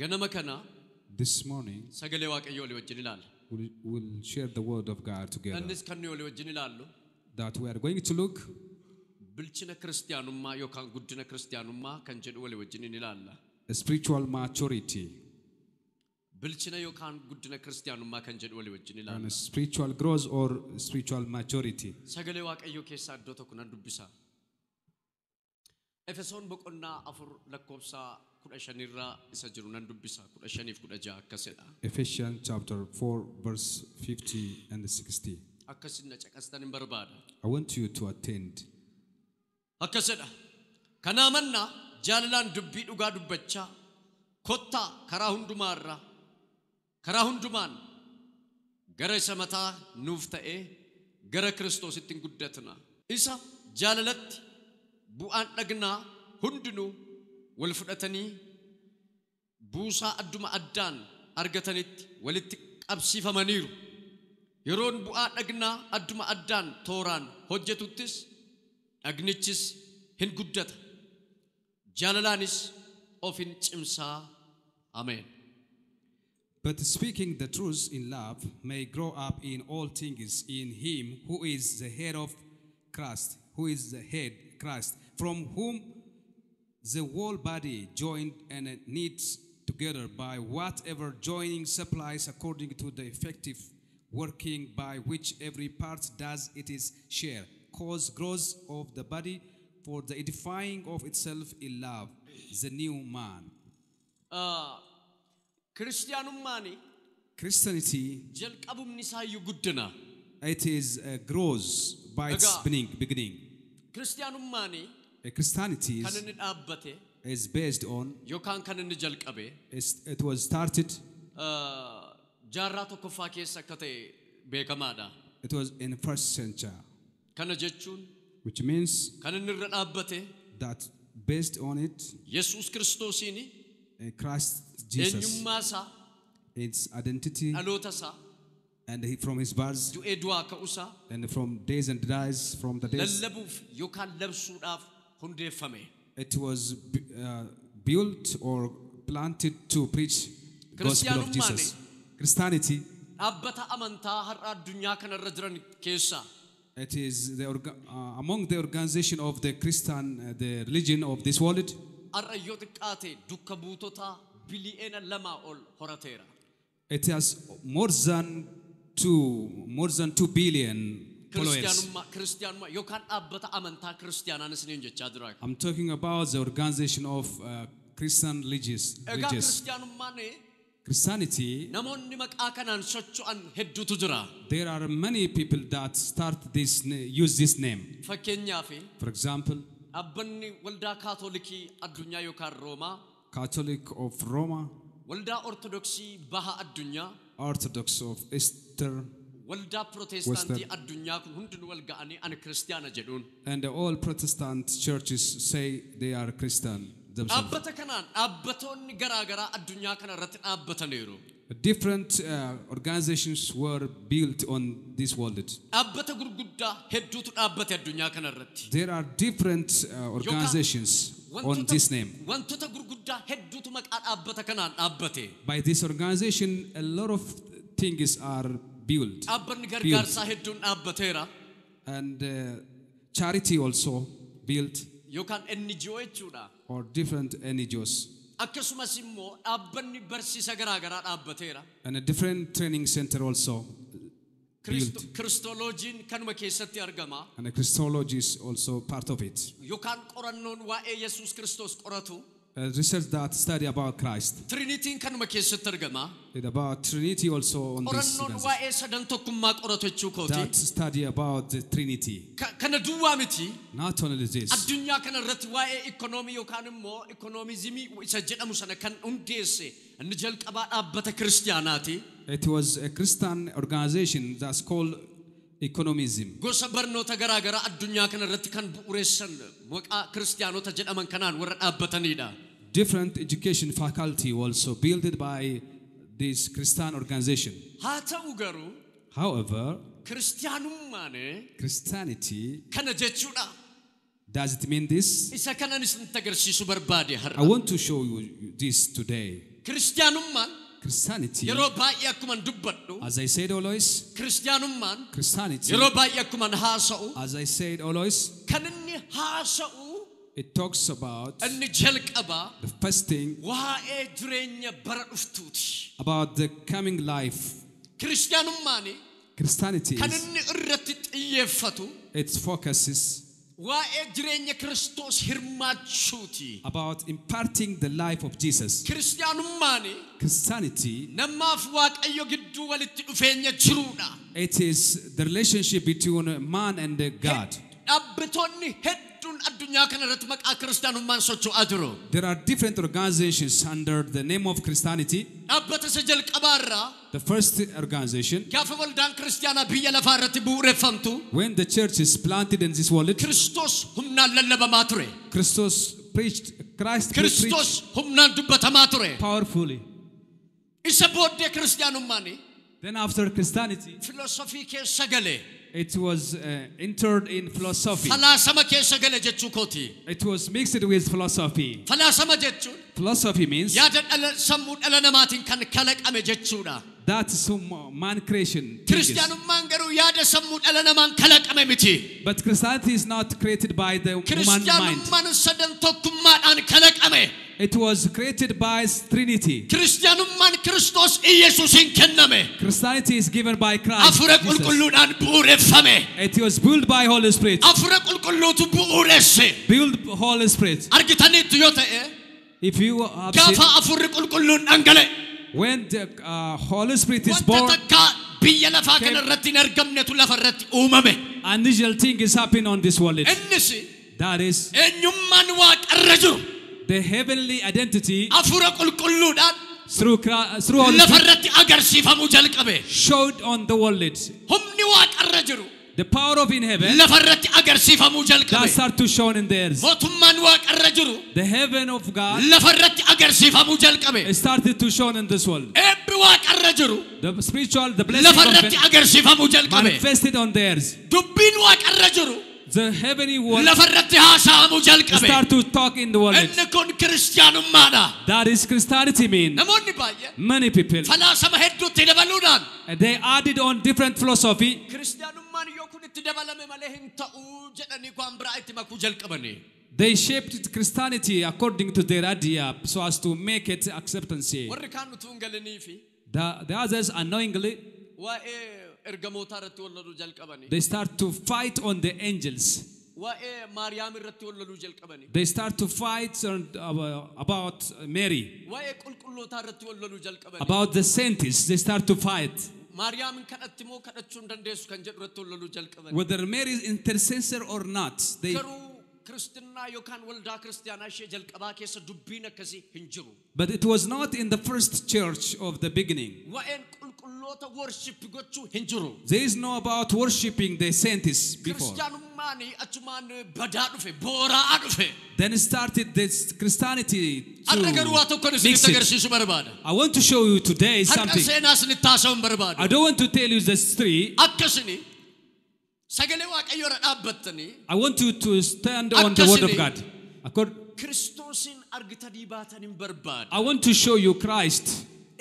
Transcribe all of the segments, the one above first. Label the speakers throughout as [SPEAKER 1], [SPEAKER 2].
[SPEAKER 1] Ganama kana
[SPEAKER 2] This morning,
[SPEAKER 1] sagalee Waaqayyoo walii wajjin ilaalla.
[SPEAKER 2] we'll share the word of God together.
[SPEAKER 1] Innis kan nuyi walii wajjin ilaallu
[SPEAKER 2] That we are going to look
[SPEAKER 1] bilchina kiristiyaanummaa yookaan guddina kiristiyaanummaa kan jedhu walii wajjin in ilaalla.
[SPEAKER 2] Spiritual maturity
[SPEAKER 1] Bilchina yookaan guddina kiristiyaanummaa kan jedhu walii wajjin ilaalla.
[SPEAKER 2] And spiritual growth or spiritual maturity.
[SPEAKER 1] Sagalee Waaqayyoo keessaa iddoo tokko nan dubbisa. Efesoon boqonnaa 4 lakkoofsa 15 irraa isa jiru nan dubbisa. 15f 16 akkasidha.
[SPEAKER 2] Ephesians chapter 4, verse 50 and 60.
[SPEAKER 1] Akkasin na caqastan hin barbaada.
[SPEAKER 2] I want you to attend.
[SPEAKER 1] Akkasidha. Kanaa mannaa jaalalaan dubbii dhugaa dubbachaa kottaa karaa hundumaarraa karaa hundumaan gara isa mataa nuuf ta'ee gara Kiristoositti hin guddatna. Isa jaalalatti bu'aan dhagnaa hundinuu wal fudhatanii buusaa adduma addaan argatanitti walitti qabsiifamaniiru. Yeroon bu'aa dhagnaa adduma addaan tooraan hojjetuttis dhagnichis hin guddata. Jaalalaanis of hin cimsaa. Ameen.
[SPEAKER 2] But speaking the truth in love may grow up in all things in him who is the head of Christ, who is the head, Christ, from whom the whole body joined and knit together by whatever joining supplies according to the effective working by which every part does its share, cause growth of the body for the edifying of itself in love, the new man.
[SPEAKER 1] Ah, Kiristiyaanummaan
[SPEAKER 2] Christianity,
[SPEAKER 1] jalqabumni isaayyuu guddina.
[SPEAKER 2] It is growth by its
[SPEAKER 1] Egaa-
[SPEAKER 2] beginning.
[SPEAKER 1] Kiristiyaanummaan
[SPEAKER 2] Christianity
[SPEAKER 1] kan inni dhaabbate
[SPEAKER 2] is based on,
[SPEAKER 1] yookaan kan inni jalqabe
[SPEAKER 2] it was started,
[SPEAKER 1] jaarraa tokkoffaa keessa akka ta'e beekamaadha.
[SPEAKER 2] It was in first century,
[SPEAKER 1] Kana jechuun
[SPEAKER 2] which means
[SPEAKER 1] kan inni irra dhaabbate
[SPEAKER 2] that based on it,
[SPEAKER 1] Yesuus Kiristoosiin
[SPEAKER 2] Christ Jesus,
[SPEAKER 1] eenyummaa isaa,
[SPEAKER 2] its identity,
[SPEAKER 1] dhaloota isaa,
[SPEAKER 2] and from his birth,
[SPEAKER 1] du'ee du'aa ka'uusaa
[SPEAKER 2] and from days and dies, from the days,
[SPEAKER 1] lallabuuf yookaan labsuudhaaf hundeeffame.
[SPEAKER 2] It was built or planted to preach the gospel of Jesus. Christianity,
[SPEAKER 1] Dhaabbata amantaa har'a addunyaa kanarra jiran keessaa
[SPEAKER 2] it is among the organization of the Christian, the religion of this world.
[SPEAKER 1] Har'a yoo xiqqaate dukka buutota bili'eena 2 ol horateera.
[SPEAKER 2] It has more than 2 billion followers.
[SPEAKER 1] Kiristiyaanummaa yookaan dhaabbata amantaa kiristiyaanaan isiniin jechaa jira.
[SPEAKER 2] I'm talking about the organization of Christian religious.
[SPEAKER 1] Egaa
[SPEAKER 2] religious.
[SPEAKER 1] kiristiyaanummaan
[SPEAKER 2] Christianity,
[SPEAKER 1] namoonni maqaa kanaan socho'an hedduutu jira.
[SPEAKER 2] There are many people that start this, use this name.
[SPEAKER 1] Fakkeenyaaf
[SPEAKER 2] For example,
[SPEAKER 1] dhaabbanni waldaa kaatolikii addunyaa yookaan Roomaa,
[SPEAKER 2] Catholic of Roma,
[SPEAKER 1] waldaa Ortodoksii baha addunyaa,
[SPEAKER 2] Orthodox of Eastern,
[SPEAKER 1] waldaa Pirootestaantii
[SPEAKER 2] Western.
[SPEAKER 1] Addunyaa kun hundinuu wal ga'anii ani kiristiyaana jedhuun.
[SPEAKER 2] And all Protestant churches say they are Christian themselves.
[SPEAKER 1] Dhaabbata kanaan dhaabbatoonni garaa garaa addunyaa kana irratti dhaabbataniiru.
[SPEAKER 2] Different organizations were built on this world.
[SPEAKER 1] Dhaabbata gurguddaa hedduutu dhaabbate addunyaa kana irratti.
[SPEAKER 2] There are different organizations on this name.
[SPEAKER 1] Wantoota gurguddaa hedduutu maqaa dhaabbata kanaan dhaabbate.
[SPEAKER 2] By this organization, a lot of things are built.
[SPEAKER 1] Dhaabbanni gargaarsaa hedduun dhaabbateera.
[SPEAKER 2] And charity also built,
[SPEAKER 1] Yookaan NGO jechuudha.
[SPEAKER 2] Or different NGOs.
[SPEAKER 1] Akkasumas immoo dhaabbanni barsiisa garaa garaa dhaabbateera.
[SPEAKER 2] And a different training center also built.
[SPEAKER 1] Kiristoloojiin kanuma keessatti argama.
[SPEAKER 2] And a Christology is also part of it.
[SPEAKER 1] Yookaan qorannoon waa'ee Yesuus Kiristoos qoratu.
[SPEAKER 2] Research that study about Christ.
[SPEAKER 1] Trinitiin kanuma keessatti argama.
[SPEAKER 2] And about Trinity also on this
[SPEAKER 1] Qorannoon
[SPEAKER 2] organization.
[SPEAKER 1] Waa'ee sadan tokkummaa qoratu jechuu kooti.
[SPEAKER 2] That study about the Trinity.
[SPEAKER 1] Kana duwwaa miti.
[SPEAKER 2] Not only this.
[SPEAKER 1] Addunyaa kana irratti waa'ee ikoonoomii yookaan immoo ikoonoomizimii isa jedhamu sana kan hundeesse inni jalqabaa dhaabbata kiristiyaanaati.
[SPEAKER 2] It was a Christian organization that's called economism.
[SPEAKER 1] Gosa barnoota garaa garaa addunyaa kana irratti kan bu'uureessan maqaa kiristiyaanota jedhaman kanaan warra dhaabbatanidha.
[SPEAKER 2] Different education faculty also built by this Christian organization.
[SPEAKER 1] Haa ta'u garuu
[SPEAKER 2] However,
[SPEAKER 1] kiristiyaanummaan
[SPEAKER 2] Christianity,
[SPEAKER 1] kana jechuudha.
[SPEAKER 2] Does it mean this?
[SPEAKER 1] Isa kanan isinitti agarsiisu barbaade
[SPEAKER 2] I
[SPEAKER 1] har'a.
[SPEAKER 2] Want to show you this today.
[SPEAKER 1] Kiristiyaanummaan
[SPEAKER 2] Christianity,
[SPEAKER 1] yeroo baay'ee akkuman dubbadhu,
[SPEAKER 2] as I said always,
[SPEAKER 1] kiristiyaanummaan
[SPEAKER 2] Christianity,
[SPEAKER 1] yeroo baay'ee akkuman haasa'u,
[SPEAKER 2] as I said always,
[SPEAKER 1] kan inni haasa'u
[SPEAKER 2] it talks about
[SPEAKER 1] inni jalqabaa
[SPEAKER 2] the first thing
[SPEAKER 1] waa'ee jireenya bara dhuftuuti.
[SPEAKER 2] About the coming life.
[SPEAKER 1] Kiristiyaanummaan
[SPEAKER 2] Christianity
[SPEAKER 1] kan
[SPEAKER 2] is,
[SPEAKER 1] inni irratti xiyyeeffatu
[SPEAKER 2] its focuses
[SPEAKER 1] waa'ee jireenya Kiristoos hirmaachuuti.
[SPEAKER 2] About imparting the life of Jesus.
[SPEAKER 1] Kiristiyaanummaan
[SPEAKER 2] Christianity,
[SPEAKER 1] namaaf Waaqayyo gidduu walitti dhufeenya jiruudha.
[SPEAKER 2] It is the relationship between man and God.
[SPEAKER 1] Dhaabbatoonni hedduun addunyaa kana irratti maqaa kiristiyaanummaan socho'aa jiru.
[SPEAKER 2] There are different organizations under the name of Christianity.
[SPEAKER 1] Dhaabbata isa jalqabaarraa
[SPEAKER 2] The first organization,
[SPEAKER 1] gaafa waldaan kiristiyaanaa biyya lafaa irratti bu'uureffamtu
[SPEAKER 2] when the church is planted in this world,
[SPEAKER 1] Kiristoos humnaan lallabamaa ture.
[SPEAKER 2] Christos preached, Christ preached
[SPEAKER 1] Kiristoos humnaan dubbatamaa ture.
[SPEAKER 2] Powerfully.
[SPEAKER 1] Isa booddee kiristiyaanummaan
[SPEAKER 2] Then after Christianity,
[SPEAKER 1] filosofii keessa gale.
[SPEAKER 2] It was entered in philosophy.
[SPEAKER 1] Falaasama keessa gale jechuu kooti.
[SPEAKER 2] It was mixed with philosophy.
[SPEAKER 1] Falaasama jechuun
[SPEAKER 2] Philosophy means
[SPEAKER 1] yaada dhala sammuu dhala namaatiin kan kalaqame jechuudha.
[SPEAKER 2] That's some man creation things.
[SPEAKER 1] Kiristiyaanummaan garuu yaada sammuu dhala namaan kalaqame miti.
[SPEAKER 2] But Christianity is not created by the human mind.
[SPEAKER 1] Kiristiyaanummaan sadan tokkummaadhaan kalaqame.
[SPEAKER 2] It was created by Trinity.
[SPEAKER 1] Kiristiyaanummaan Kiristoos Iyesuusiin kenname.
[SPEAKER 2] Christianity is given by Christ
[SPEAKER 1] Hafuura
[SPEAKER 2] Jesus.
[SPEAKER 1] Qulqulluudhaan bu'uureffame.
[SPEAKER 2] It was built by Holy Spirit.
[SPEAKER 1] Hafuura Qulqulluutu bu'uuresse.
[SPEAKER 2] Built Holy Spirit.
[SPEAKER 1] Argitaniittu yoo ta'e
[SPEAKER 2] If you have seen,
[SPEAKER 1] gaafa hafuurri qulqulluun dhangala'e
[SPEAKER 2] when the Holy Spirit is
[SPEAKER 1] wanta
[SPEAKER 2] born,
[SPEAKER 1] takka biyya lafaa kana irratti hin argamnetu lafa irratti uumame.
[SPEAKER 2] Unusual thing is happening on this world.
[SPEAKER 1] Innis
[SPEAKER 2] That is
[SPEAKER 1] eenyummaan waaqarra jiru
[SPEAKER 2] the heavenly identity
[SPEAKER 1] hafuura qulqulluudhaan
[SPEAKER 2] through Holy
[SPEAKER 1] lafa
[SPEAKER 2] Spirit
[SPEAKER 1] irratti agarsiifamuu jalqabe.
[SPEAKER 2] Showed on the world.
[SPEAKER 1] Humni waaqarra jiru
[SPEAKER 2] The power of in heaven
[SPEAKER 1] lafa irratti agarsiifamuu jalqabe.
[SPEAKER 2] That start to show in the earth.
[SPEAKER 1] Mootummaan waaqarra jiru
[SPEAKER 2] The heaven of God
[SPEAKER 1] lafa irratti agarsiifamuu jalqabe.
[SPEAKER 2] Started to show in this world.
[SPEAKER 1] Eebbi waaqarra jiru
[SPEAKER 2] The spiritual, the blessing
[SPEAKER 1] lafa
[SPEAKER 2] of
[SPEAKER 1] irratti
[SPEAKER 2] heaven
[SPEAKER 1] agarsiifamuu jalqabe.
[SPEAKER 2] manifested on the earth.
[SPEAKER 1] Dubbiin waaqarra jiru
[SPEAKER 2] The heavenly world
[SPEAKER 1] lafa irratti haasa'amuu jalqabe.
[SPEAKER 2] Start to talk in the world.
[SPEAKER 1] Inni kun kiristiyaanummaadha.
[SPEAKER 2] That is Christianity mean.
[SPEAKER 1] Namoonni baay'een
[SPEAKER 2] Many people,
[SPEAKER 1] falaasama hedduutti dabaluudhaan
[SPEAKER 2] they added on different philosophy.
[SPEAKER 1] Kiristiyaanummaan yoo kun itti dabalame malee hin ta'uu jedhanii waan biraa itti makuu jalqabanii.
[SPEAKER 2] They shaped Christianity according to their idea so as to make it acceptance.
[SPEAKER 1] Warri kaan utuu hin galanii fi
[SPEAKER 2] The others unknowingly,
[SPEAKER 1] waa'ee ergamootaa irratti wal loluu jalqabanii.
[SPEAKER 2] They start to fight on the angels.
[SPEAKER 1] Waa'ee Maariyaam irratti wal loluu jalqabanii.
[SPEAKER 2] They start to fight about Mary,
[SPEAKER 1] Waa'ee qulqullootaa irratti wal loluu jalqabanii.
[SPEAKER 2] About the saints. They start to fight.
[SPEAKER 1] Maariyaamin kadhatti moo kadhachuu hin dandeessu kan jedhu irratti wal loluu jalqabanii.
[SPEAKER 2] Whether Mary is intercessor or not, they
[SPEAKER 1] Garuu kiristinnaa yookaan waldaa kiristiyaanaa ishee jalqabaa keessa dubbiin akkasii hin jiru.
[SPEAKER 2] But it was not in the first church of the beginning.
[SPEAKER 1] Waa'een qulqulloota worship gochuu hin jiru.
[SPEAKER 2] There is no about worshipping the saints before.
[SPEAKER 1] Kiristiyaanummaan achumaan badaa dhufe, booraa'aa dhufe.
[SPEAKER 2] Then started this Christianity
[SPEAKER 1] Har'a garuu waa
[SPEAKER 2] to
[SPEAKER 1] tokkon
[SPEAKER 2] mix
[SPEAKER 1] isinitti
[SPEAKER 2] it.
[SPEAKER 1] Agarsiisuu barbaada.
[SPEAKER 2] I want to show you today
[SPEAKER 1] Har'a
[SPEAKER 2] something.
[SPEAKER 1] Seenaa isinitti haasa'uun barbaada.
[SPEAKER 2] I don't want to tell you the story.
[SPEAKER 1] Akkasini sagalee Waaqayyoo irra dhaabbattanii
[SPEAKER 2] I want you to stand on the word of God.
[SPEAKER 1] Kiristoosiin argitanii baatan hin barbaada.
[SPEAKER 2] I want to show you Christ.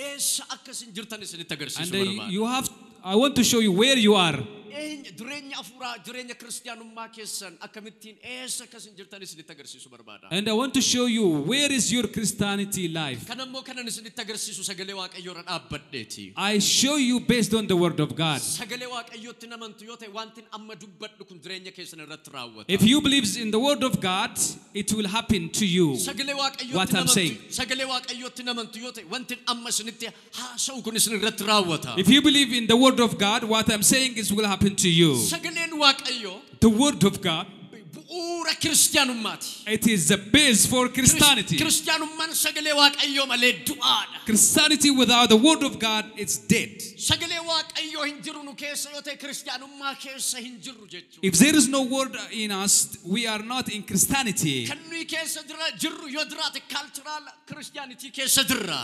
[SPEAKER 1] Eessa akkasin jirtan isinitti agarsiisuu
[SPEAKER 2] And
[SPEAKER 1] barbaada.
[SPEAKER 2] you have I want to show you where you are.
[SPEAKER 1] Eenyu jireenya afuuraa jireenya kiristiyaanummaa keessan akkamittiin eessa akkasin jirtan isinitti agarsiisuu barbaada.
[SPEAKER 2] And I want to show you where is your Christianity life.
[SPEAKER 1] Kan ammoo kanan isinitti agarsiisu sagalee Waaqayyoo irra dhaabbadheeti.
[SPEAKER 2] I show you based on the word of God.
[SPEAKER 1] Sagalee Waaqayyootti namantu yoo ta'e wanti amma dubbadhu kun jireenya keessan irratti raawwata.
[SPEAKER 2] If you believe in the word of God, it will happen to you.
[SPEAKER 1] Sagalee Waaqayyootti
[SPEAKER 2] What I'm saying.
[SPEAKER 1] Namantu sagalee Waaqayyootti namantu yoo ta'e wanti amma isinitti haasa'u kun isin irratti raawwata.
[SPEAKER 2] If you believe in the word of God, what I'm saying is will happen to you.
[SPEAKER 1] Sagaleen Waaqayyoo
[SPEAKER 2] The word of God,
[SPEAKER 1] bu'uura kiristiyaanummaati.
[SPEAKER 2] It is the base for Christianity.
[SPEAKER 1] Kiristiyaanummaan sagalee Waaqayyoo malee du'aadha.
[SPEAKER 2] Christianity without the word of God, it's dead.
[SPEAKER 1] Sagalee Waaqayyoo hin jiru nu keessa yoo ta'e kiristiyaanummaa keessa hin jirru jechuudha.
[SPEAKER 2] If there is no word in us, we are not in Christianity.
[SPEAKER 1] Kan nuyi keessa jira jirru yoo jiraate cultural Christianity keessa jirra.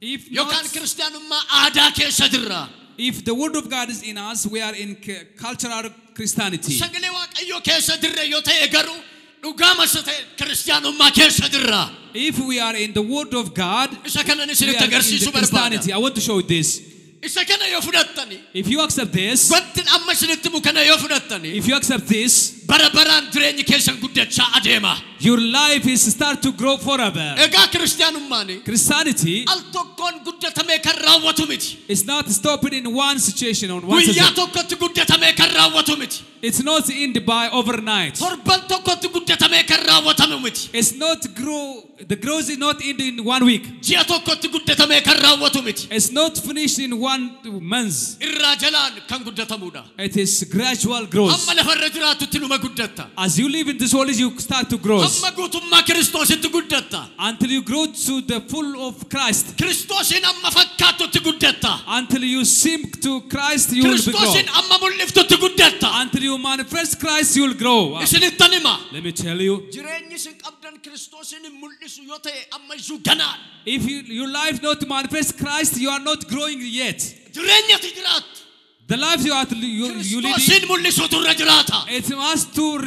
[SPEAKER 2] If
[SPEAKER 1] Yookaan
[SPEAKER 2] not,
[SPEAKER 1] kiristiyaanummaa aadaa keessa jirra.
[SPEAKER 2] If the word of God is in us, we are in cultural Christianity.
[SPEAKER 1] Sagalee Waaqayyoo keessa jirre yoo ta'e garuu Dhugaama isa ta'e kiristaanummaa keessa jirra.
[SPEAKER 2] If we are in the word of God,
[SPEAKER 1] Isa kanan
[SPEAKER 2] we
[SPEAKER 1] isinitti
[SPEAKER 2] are in the
[SPEAKER 1] agarsiisuu barbaada.
[SPEAKER 2] Christianity. I want to show you this.
[SPEAKER 1] Isa kana yoo fudhattani,
[SPEAKER 2] If you accept this,
[SPEAKER 1] wanti amma isinitti himu kana yoo fudhattani,
[SPEAKER 2] if you accept this,
[SPEAKER 1] bara baraan jireenyi keessan guddachaa adeema.
[SPEAKER 2] your life is start to grow forever.
[SPEAKER 1] Egaa kiristaanummaan
[SPEAKER 2] Christianity
[SPEAKER 1] al tokkoon guddatamee kan raawwatu miti.
[SPEAKER 2] is not stopping in one situation on one
[SPEAKER 1] Guyyaa
[SPEAKER 2] situation.
[SPEAKER 1] tokkotti guddatamee kan raawwatu miti.
[SPEAKER 2] It's not end by overnight.
[SPEAKER 1] Torban tokkotti guddatamee kan raawwatamu miti.
[SPEAKER 2] It's not grow. The growth is not end in 1 week.
[SPEAKER 1] Ji'a tokkotti guddatamee kan raawwatu miti.
[SPEAKER 2] It's not finished in 1 month.
[SPEAKER 1] Irraa jalaan kan guddatamuudha.
[SPEAKER 2] It is gradual growth.
[SPEAKER 1] Hamma lafarra jiraatutti numa guddatta.
[SPEAKER 2] As you live in this world, you start to grow.
[SPEAKER 1] Hamma guutummaa Kiristoositti guddatta.
[SPEAKER 2] Until you grow to the full of Christ.
[SPEAKER 1] Kiristoosiin amma fakkaattutti guddatta.
[SPEAKER 2] Until you seem to Christ, you will be grow.
[SPEAKER 1] Kiristoosiin amma mul'iftutti guddatta.
[SPEAKER 2] Until you manifest Christ, you will grow.
[SPEAKER 1] Isinittan hima.
[SPEAKER 2] Let me tell you,
[SPEAKER 1] Jireenyi isin qabdan Kiristoosiin hin mul'isu yoo ta'e amma iyyuu ganaadha.
[SPEAKER 2] if your life not manifest Christ, you are not growing yet.
[SPEAKER 1] Jireenya ati jiraattu
[SPEAKER 2] The life you are you leading,
[SPEAKER 1] Kiristoosiin mul'isuutu irra jiraata.
[SPEAKER 2] it must to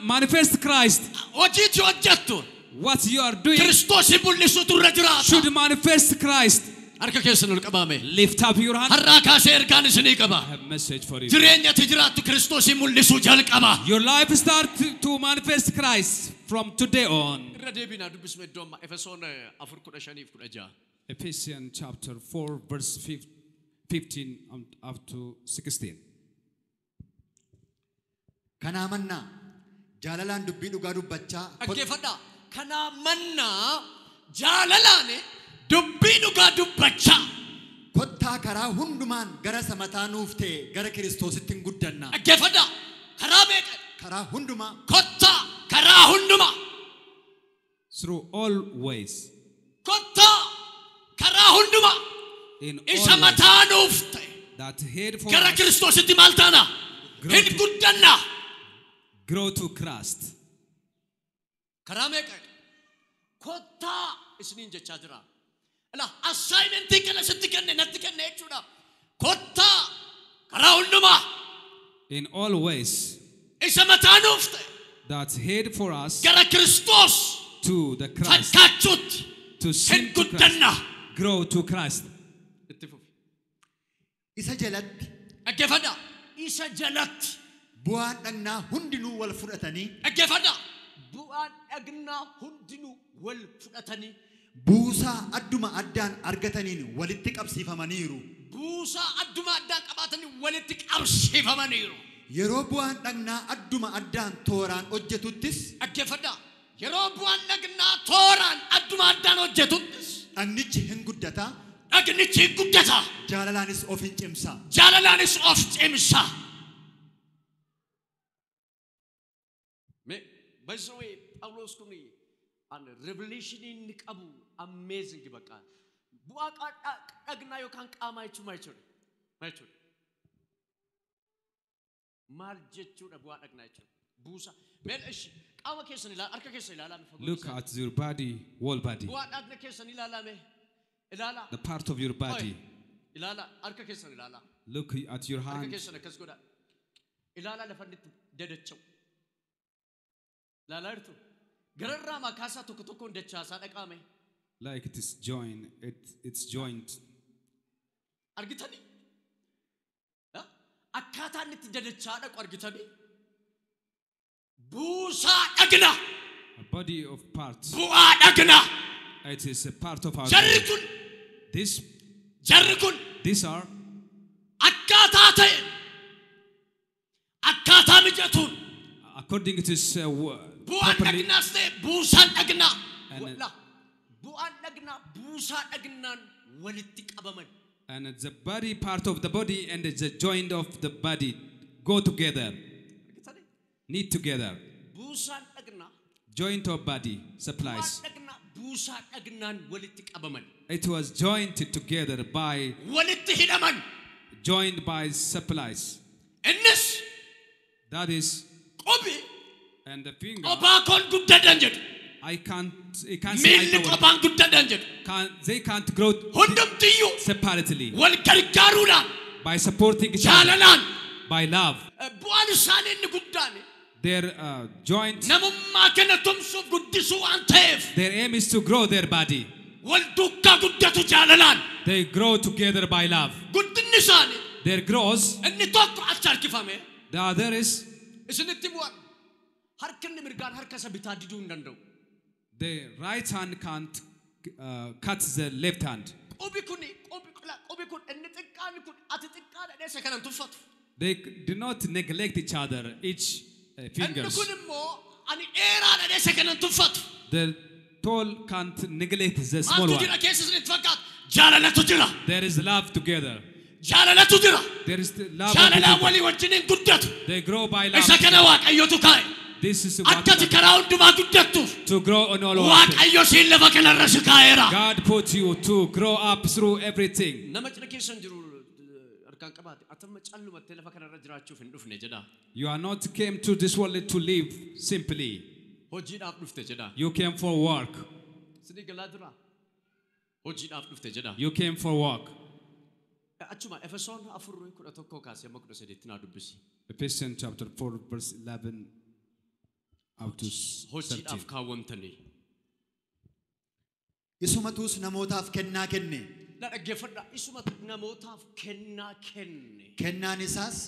[SPEAKER 2] manifest Christ.
[SPEAKER 1] Hojiitu hojjettu
[SPEAKER 2] What you are doing
[SPEAKER 1] Kiristoosiin mul'isuutu irra jiraata.
[SPEAKER 2] should manifest Christ.
[SPEAKER 1] Harka keessan ol qabaame.
[SPEAKER 2] Lift up your hand.
[SPEAKER 1] Har'aa kaasee ergaan isinii qaba.
[SPEAKER 2] I have a message for you.
[SPEAKER 1] Jireenya ati jiraattu Kiristoosiin mul'isuu jalqaba.
[SPEAKER 2] Your life start to manifest Christ from today on.
[SPEAKER 1] Irra deebiinaa dubbisme iddoo amma Efesoon 4:15-16.
[SPEAKER 2] Ephesians chapter 4 verse 15 up to 16.
[SPEAKER 3] Kanaa mannaa jaalalaan dubbii dhugaa dubbachaa
[SPEAKER 1] Dhaggeeffadhaa. Kanaa mannaa jaalalaan dubbii dhugaa dubbachaa.
[SPEAKER 3] kottaa karaa hundumaan gara isa mataa nuuf ta'e gara Kiristoositti hin guddanna.
[SPEAKER 1] Dhaggeeffadhaa. Karaa meeqa?
[SPEAKER 3] Karaa hundumaa
[SPEAKER 1] Kottaa karaa hundumaa.
[SPEAKER 2] Through all ways.
[SPEAKER 1] Kottaa karaa hundumaa.
[SPEAKER 2] In all
[SPEAKER 1] Isa
[SPEAKER 2] ways.
[SPEAKER 1] mataa nuuf ta'e
[SPEAKER 2] That head for
[SPEAKER 1] gara
[SPEAKER 2] us,
[SPEAKER 1] Kiristoositti maal taana? Hin guddanna.
[SPEAKER 2] grow to Christ.
[SPEAKER 1] Karaa meeqa? Kottaa isiniin jechaa jira. Ilaa assaayimentii kana sitti kenne natti kenne jechuudha. Kottaa karaa hundumaa
[SPEAKER 2] In all ways.
[SPEAKER 1] isa mataa nuuf ta'e
[SPEAKER 2] That head for us
[SPEAKER 1] gara Kiristoos
[SPEAKER 2] to the Christ.
[SPEAKER 1] fakkaachuutti
[SPEAKER 2] To
[SPEAKER 1] hin
[SPEAKER 2] seem to Christ.
[SPEAKER 1] guddanna.
[SPEAKER 2] Grow to Christ.
[SPEAKER 1] Itti fufi.
[SPEAKER 3] isa jalatti
[SPEAKER 1] Dhaggeeffadhaa. Isa jalatti.
[SPEAKER 3] bu'aan dhagnaa hundinuu wal fudhatanii
[SPEAKER 1] Dhaggeeffadhaa. Bu'aan dhagnaa hundinuu wal fudhatanii
[SPEAKER 3] buusaa adduma addaan argataniin walitti qabsiifamaniiru.
[SPEAKER 1] buusaa adduma addaan qabaatanii walitti qabsiifamaniiru.
[SPEAKER 3] Yeroo bu'aan dhagnaa adduma addaan tooraan hojjetuttis
[SPEAKER 1] Dhaggeeffadhaa. Yeroo bu'aan dhagnaa tooraan adduma addaan hojjetuttis
[SPEAKER 3] dhagnichi hin guddataa,
[SPEAKER 1] dhagnichi hin guddata.
[SPEAKER 3] jaalalaanis of hin cimsa.
[SPEAKER 1] Jaalalaanis of cimsa. By the way, Phaawulos kun an revelation inni qabu amazing bakka. Bu'aa dhagnaa yookaan qaamaa jechuun maal jechuudha? Maal jechuudha? Maal jechuudha bu'aa dhagnaa jechuudha? Buusa. Mee ishi qaama keessan ilaalaa, harka keessan ilaalaa mee fagoo
[SPEAKER 2] Look
[SPEAKER 1] keessan.
[SPEAKER 2] at your body, whole body.
[SPEAKER 1] Bu'aa dhagna keessan ilaalaa mee? Ilaalaa.
[SPEAKER 2] The part of your body.
[SPEAKER 1] Ilaalaa harka keessan ilaalaa.
[SPEAKER 2] Look at your
[SPEAKER 1] Harka
[SPEAKER 2] hand.
[SPEAKER 1] keessan akkas godhaa. Ilaalaa lafa inni itti dadacha'u. Ilaalaa jirtu. Gararraa makaasaa tokko tokkoon dachaasaa dhaqaame.
[SPEAKER 2] Like it is joined. It's joined.
[SPEAKER 1] Argitanii? Akkaataa inni itti dadachaa dhaqu argitanii? Buusaa dhagna.
[SPEAKER 2] A body of parts.
[SPEAKER 1] Bu'aa dhagna.
[SPEAKER 2] It is a part of our
[SPEAKER 1] Jarri
[SPEAKER 2] body.
[SPEAKER 1] kun.
[SPEAKER 2] This.
[SPEAKER 1] Jarri kun.
[SPEAKER 2] These are.
[SPEAKER 1] Akkaataa ta'een. Akkaataa mijatuun.
[SPEAKER 2] According to this,
[SPEAKER 1] Bu'aan
[SPEAKER 2] properly.
[SPEAKER 1] dhagnaas ta'e buusaan dhagnaa.
[SPEAKER 2] And-
[SPEAKER 1] Bu'aan dhagnaa buusaa dhagnaan walitti qabaman.
[SPEAKER 2] And the body part of the body and the joint of the body go together, knit together.
[SPEAKER 1] Buusaan dhagnaa.
[SPEAKER 2] Joint of body supplies.
[SPEAKER 1] Bu'aan dhagnaa buusaa dhagnaan walitti qabaman.
[SPEAKER 2] It was joined together by
[SPEAKER 1] Walitti hidhaman.
[SPEAKER 2] joined by supplies.
[SPEAKER 1] Innis
[SPEAKER 2] That is,
[SPEAKER 1] qubi
[SPEAKER 2] and the finger.
[SPEAKER 1] qophaa koon guddadhan jedhu.
[SPEAKER 2] I can't. I can't say I
[SPEAKER 1] Miilli
[SPEAKER 2] can,
[SPEAKER 1] qophaan guddadhan jedhu.
[SPEAKER 2] can't, they can't grow
[SPEAKER 1] Hundumtiyyuu
[SPEAKER 2] separately
[SPEAKER 1] wal gargaaruudhaan
[SPEAKER 2] by supporting each other,
[SPEAKER 1] jaalalaan
[SPEAKER 2] by love.
[SPEAKER 1] Bu'aan isaanii inni guddaan
[SPEAKER 2] Their joint.
[SPEAKER 1] Namummaa kana tumsuuf guddisuu waan ta'eef.
[SPEAKER 2] Their aim is to grow their body.
[SPEAKER 1] Wal duukaa guddatu jaalalaan.
[SPEAKER 2] They grow together by love.
[SPEAKER 1] Guddinni isaanii.
[SPEAKER 2] Their growth.
[SPEAKER 1] Inni tokko achi harkifame.
[SPEAKER 2] The other is.
[SPEAKER 1] Isinitti bu'an. Harkinni mirgaan harka isa bitaa diduu hin danda'u.
[SPEAKER 2] The right hand can't cut the left hand.
[SPEAKER 1] Qubi kun inni xiqqaan kun ati xiqqaa dhadhee isa kanan tuffatu.
[SPEAKER 2] They do not neglect each other, each fingers.
[SPEAKER 1] Inni kun immoo ani dheeraa dhadhee isa kanan tuffatu.
[SPEAKER 2] The tall can't neglect the small
[SPEAKER 1] Maaltu
[SPEAKER 2] one.
[SPEAKER 1] jira keessa isinitti fakkaata? Jaalalatu jira.
[SPEAKER 2] There is love together.
[SPEAKER 1] Jaalalatu jira.
[SPEAKER 2] There is the love.
[SPEAKER 1] Jaalalaan walii wajjiniin guddatu.
[SPEAKER 2] They grow by love.
[SPEAKER 1] Isa kana Waaqayyotu kaa'e.
[SPEAKER 2] This is what
[SPEAKER 1] Akkati karaa hundumaa guddattuuf.
[SPEAKER 2] To grow on all of it.
[SPEAKER 1] Waaqayyo siin lafa kanarra si kaa'eera.
[SPEAKER 2] God put you to grow up through everything.
[SPEAKER 1] Nama cina keessan jiru harkaan qabaate atamma callumattee lafa kanarra jiraachuuf hin dhufne jedha.
[SPEAKER 2] You are not came to this world to live simply.
[SPEAKER 1] Hojiidhaaf dhufte jedha.
[SPEAKER 2] You came for work.
[SPEAKER 1] Sinii galaa jira. Hojiidhaaf dhufte jedha.
[SPEAKER 2] You came for work.
[SPEAKER 1] Achuma Efesoon 4:11 kaasee amma 13 naa dubbisi.
[SPEAKER 2] Ephesians chapter 4 verse 11 up to 13.
[SPEAKER 1] Hojiidhaaf kaawwamtanii.
[SPEAKER 3] Isumatus namootaaf kennaa kenne.
[SPEAKER 1] Na dhaggeeffadhaa. Isumatu namootaaf kennaa kenne.
[SPEAKER 3] Kennaan isaas.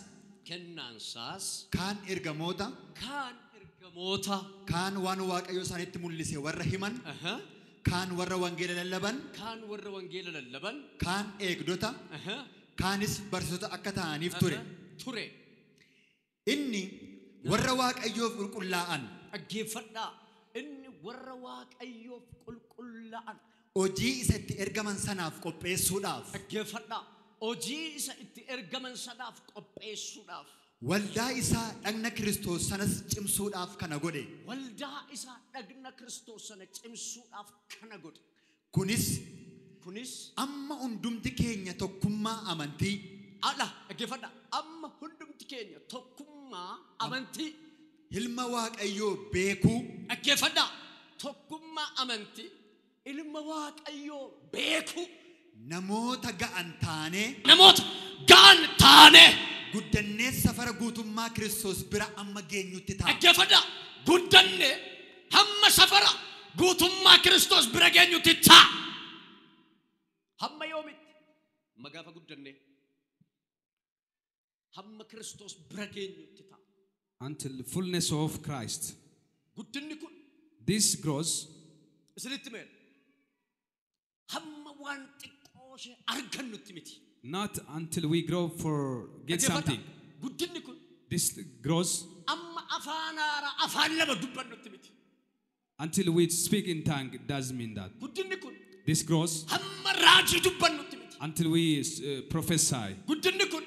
[SPEAKER 1] Kennaan isaas.
[SPEAKER 3] Kaan ergamoota.
[SPEAKER 1] Kaan ergamoota.
[SPEAKER 3] Kaan waan Waaqayyo isaanitti mul'ise warra himan. Kaan warra wangeela lallaban.
[SPEAKER 1] Kaan warra wangeela lallaban.
[SPEAKER 3] Kaan eegdota. Kaanis barsiisota akka ta'aniif ture.
[SPEAKER 1] Ture.
[SPEAKER 3] Inni warra Waaqayyoof qulqullaa'an.
[SPEAKER 1] Dhaggeeffadhaa. Inni warra Waaqayyoof qulqullaa'an.
[SPEAKER 3] Hojii isa itti ergaman sanaaf qopheessuudhaaf.
[SPEAKER 1] Dhaggeeffadhaa. Hojii isa itti ergaman sanaaf qopheessuudhaaf.
[SPEAKER 3] Waldaa isaa dhagna Kiristoos sanas cimsuudhaaf kana godhe.
[SPEAKER 1] Waldaa isaa dhagna Kiristoos sana cimsuudhaaf kana godhe.
[SPEAKER 3] Kunis amma hundumti keenya tokkummaa amantii.
[SPEAKER 1] Ala dhaggeeffadhaa. Amma hundumti keenya tokkummaa amantii.
[SPEAKER 3] Ilma Waaqayyoo beekuu.
[SPEAKER 1] Dhaggeeffadhaa. Tokkummaa amantii. Ilma Waaqayyoo beekuu.
[SPEAKER 3] Namoota ga'an taanee.
[SPEAKER 1] Namoota ga'an taanee.
[SPEAKER 3] Guddannee safara guutummaa Kiristoos bira amma geenyutti ta'a.
[SPEAKER 1] Dhaggeeffadhaa. Guddannee hamma safara guutummaa Kiristoos bira geenyutti ta'a. Hamma yoomitti? Amma gaafa guddannee hamma Kiristoos bira geenyutti ta'a.
[SPEAKER 2] Until the fullness of Christ.
[SPEAKER 1] Guddinni kun.
[SPEAKER 2] This grows.
[SPEAKER 1] Isinitti meera. Hamma waan xiqqoo ishee argannutti miti.
[SPEAKER 2] Not until we grow for get something.
[SPEAKER 1] Guddinni kun.
[SPEAKER 2] This grows.
[SPEAKER 1] Amma afaan haaraa afaan lama dubbannutti miti.
[SPEAKER 2] Until we speak in tongue doesn't mean that.
[SPEAKER 1] Guddinni kun.
[SPEAKER 2] This grows.
[SPEAKER 1] Hamma raajii dubbannutti miti.
[SPEAKER 2] Until we prophesy.
[SPEAKER 1] Guddinni kun.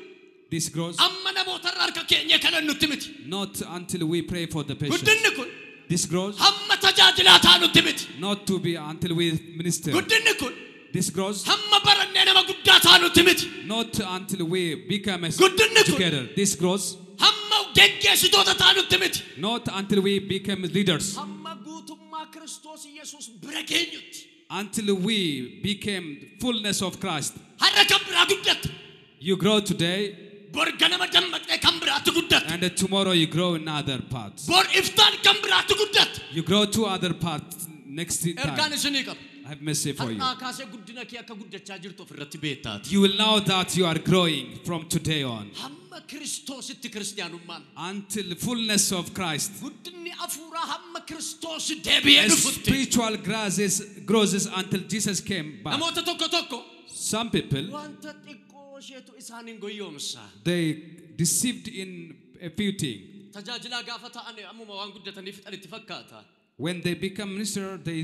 [SPEAKER 2] This grows.
[SPEAKER 1] Amma namootarra harka keenya kadhannutti miti.
[SPEAKER 2] Not until we pray for the patient.
[SPEAKER 1] Guddinni kun.
[SPEAKER 2] This grows.
[SPEAKER 1] Hamma tajaajilaa taanutti miti.
[SPEAKER 2] Not to be until we minister.
[SPEAKER 1] Guddinni kun.
[SPEAKER 2] This grows.
[SPEAKER 1] Hamma barannee nama guddaa taanutti miti.
[SPEAKER 2] Not until we become a
[SPEAKER 1] Guddinni kun.
[SPEAKER 2] together. This grows.
[SPEAKER 1] Hamma geggeessitoota taanutti miti.
[SPEAKER 2] Not until we become leaders.
[SPEAKER 1] Hamma guutummaa Kiristoos Yesuus bira geenyutti.
[SPEAKER 2] Until we became fullness of Christ.
[SPEAKER 1] Har'a kan biraa guddatta.
[SPEAKER 2] You grow today.
[SPEAKER 1] Bor ganama dammaqxee kan biraatti guddatta.
[SPEAKER 2] And tomorrow you grow in other parts.
[SPEAKER 1] Bor iftaan kan biraatti guddatta.
[SPEAKER 2] You grow to other parts next time.
[SPEAKER 1] Ergaan isinii qaba.
[SPEAKER 2] I have mercy for you.
[SPEAKER 1] Har'aa kaasee guddina kee akka guddachaa jirtu ofirratti beektaati.
[SPEAKER 2] You will know that you are growing from today on.
[SPEAKER 1] Hamma Kiristoositti kiristiyaanummaan.
[SPEAKER 2] Until the fullness of Christ.
[SPEAKER 1] Guddinni hafuuraa hamma Kiristoos deebi'ee dhufutti.
[SPEAKER 2] Spiritual grows until Jesus came back.
[SPEAKER 1] Namoota tokko tokko.
[SPEAKER 2] Some people.
[SPEAKER 1] Wanta xiqqoo isheetu isaan hin goyoomsa.
[SPEAKER 2] They deceived in a few things.
[SPEAKER 1] Tajaajilaa gaafa ta'an ammuma waan guddatanii fixan itti fakkaata.
[SPEAKER 2] When they become minister, they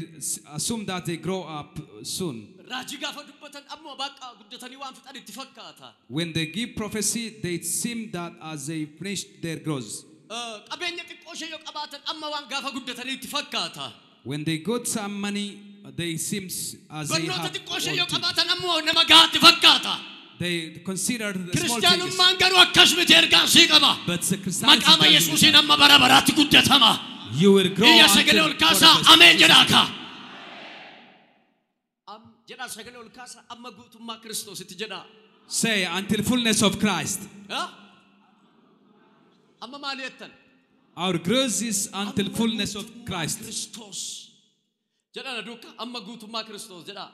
[SPEAKER 2] assume that they grow up soon.
[SPEAKER 1] Raajii gaafa dubbatan ammuma baqa guddatanii waan fixan itti fakkaata.
[SPEAKER 2] When they give prophecy, they seem that as they finish their growth.
[SPEAKER 1] Qabeenya xiqqoo ishee yoo qabaatan amma waan gaafa guddatanii itti fakkaata.
[SPEAKER 2] When they got some money, they seem as they
[SPEAKER 1] Barnoota
[SPEAKER 2] have
[SPEAKER 1] xiqqoo ishee yoo
[SPEAKER 2] all things.
[SPEAKER 1] qabaatan amma nama gahaatti fakkaata.
[SPEAKER 2] They consider the small things.
[SPEAKER 1] Kiristiyaanummaan garuu akkas miti ergaan sii qaba.
[SPEAKER 2] But the Christianity
[SPEAKER 1] Maqaama
[SPEAKER 2] doesn't
[SPEAKER 1] Yesuusiin amma bara baraatti guddatama.
[SPEAKER 2] You will grow
[SPEAKER 1] Iyya
[SPEAKER 2] until
[SPEAKER 1] sagalee ol kaasaa
[SPEAKER 2] forever.
[SPEAKER 1] ameen jedhaa kaa. Jedhaa sagalee ol kaasaa amma guutummaa Kiristoositti jedhaa.
[SPEAKER 2] Say until fullness of Christ.
[SPEAKER 1] Ha? Amma maali jettan?
[SPEAKER 2] Our growth is until fullness of Christ.
[SPEAKER 1] Kiristoos. Jedhaa na duukaa amma guutummaa Kiristoos jedhaa.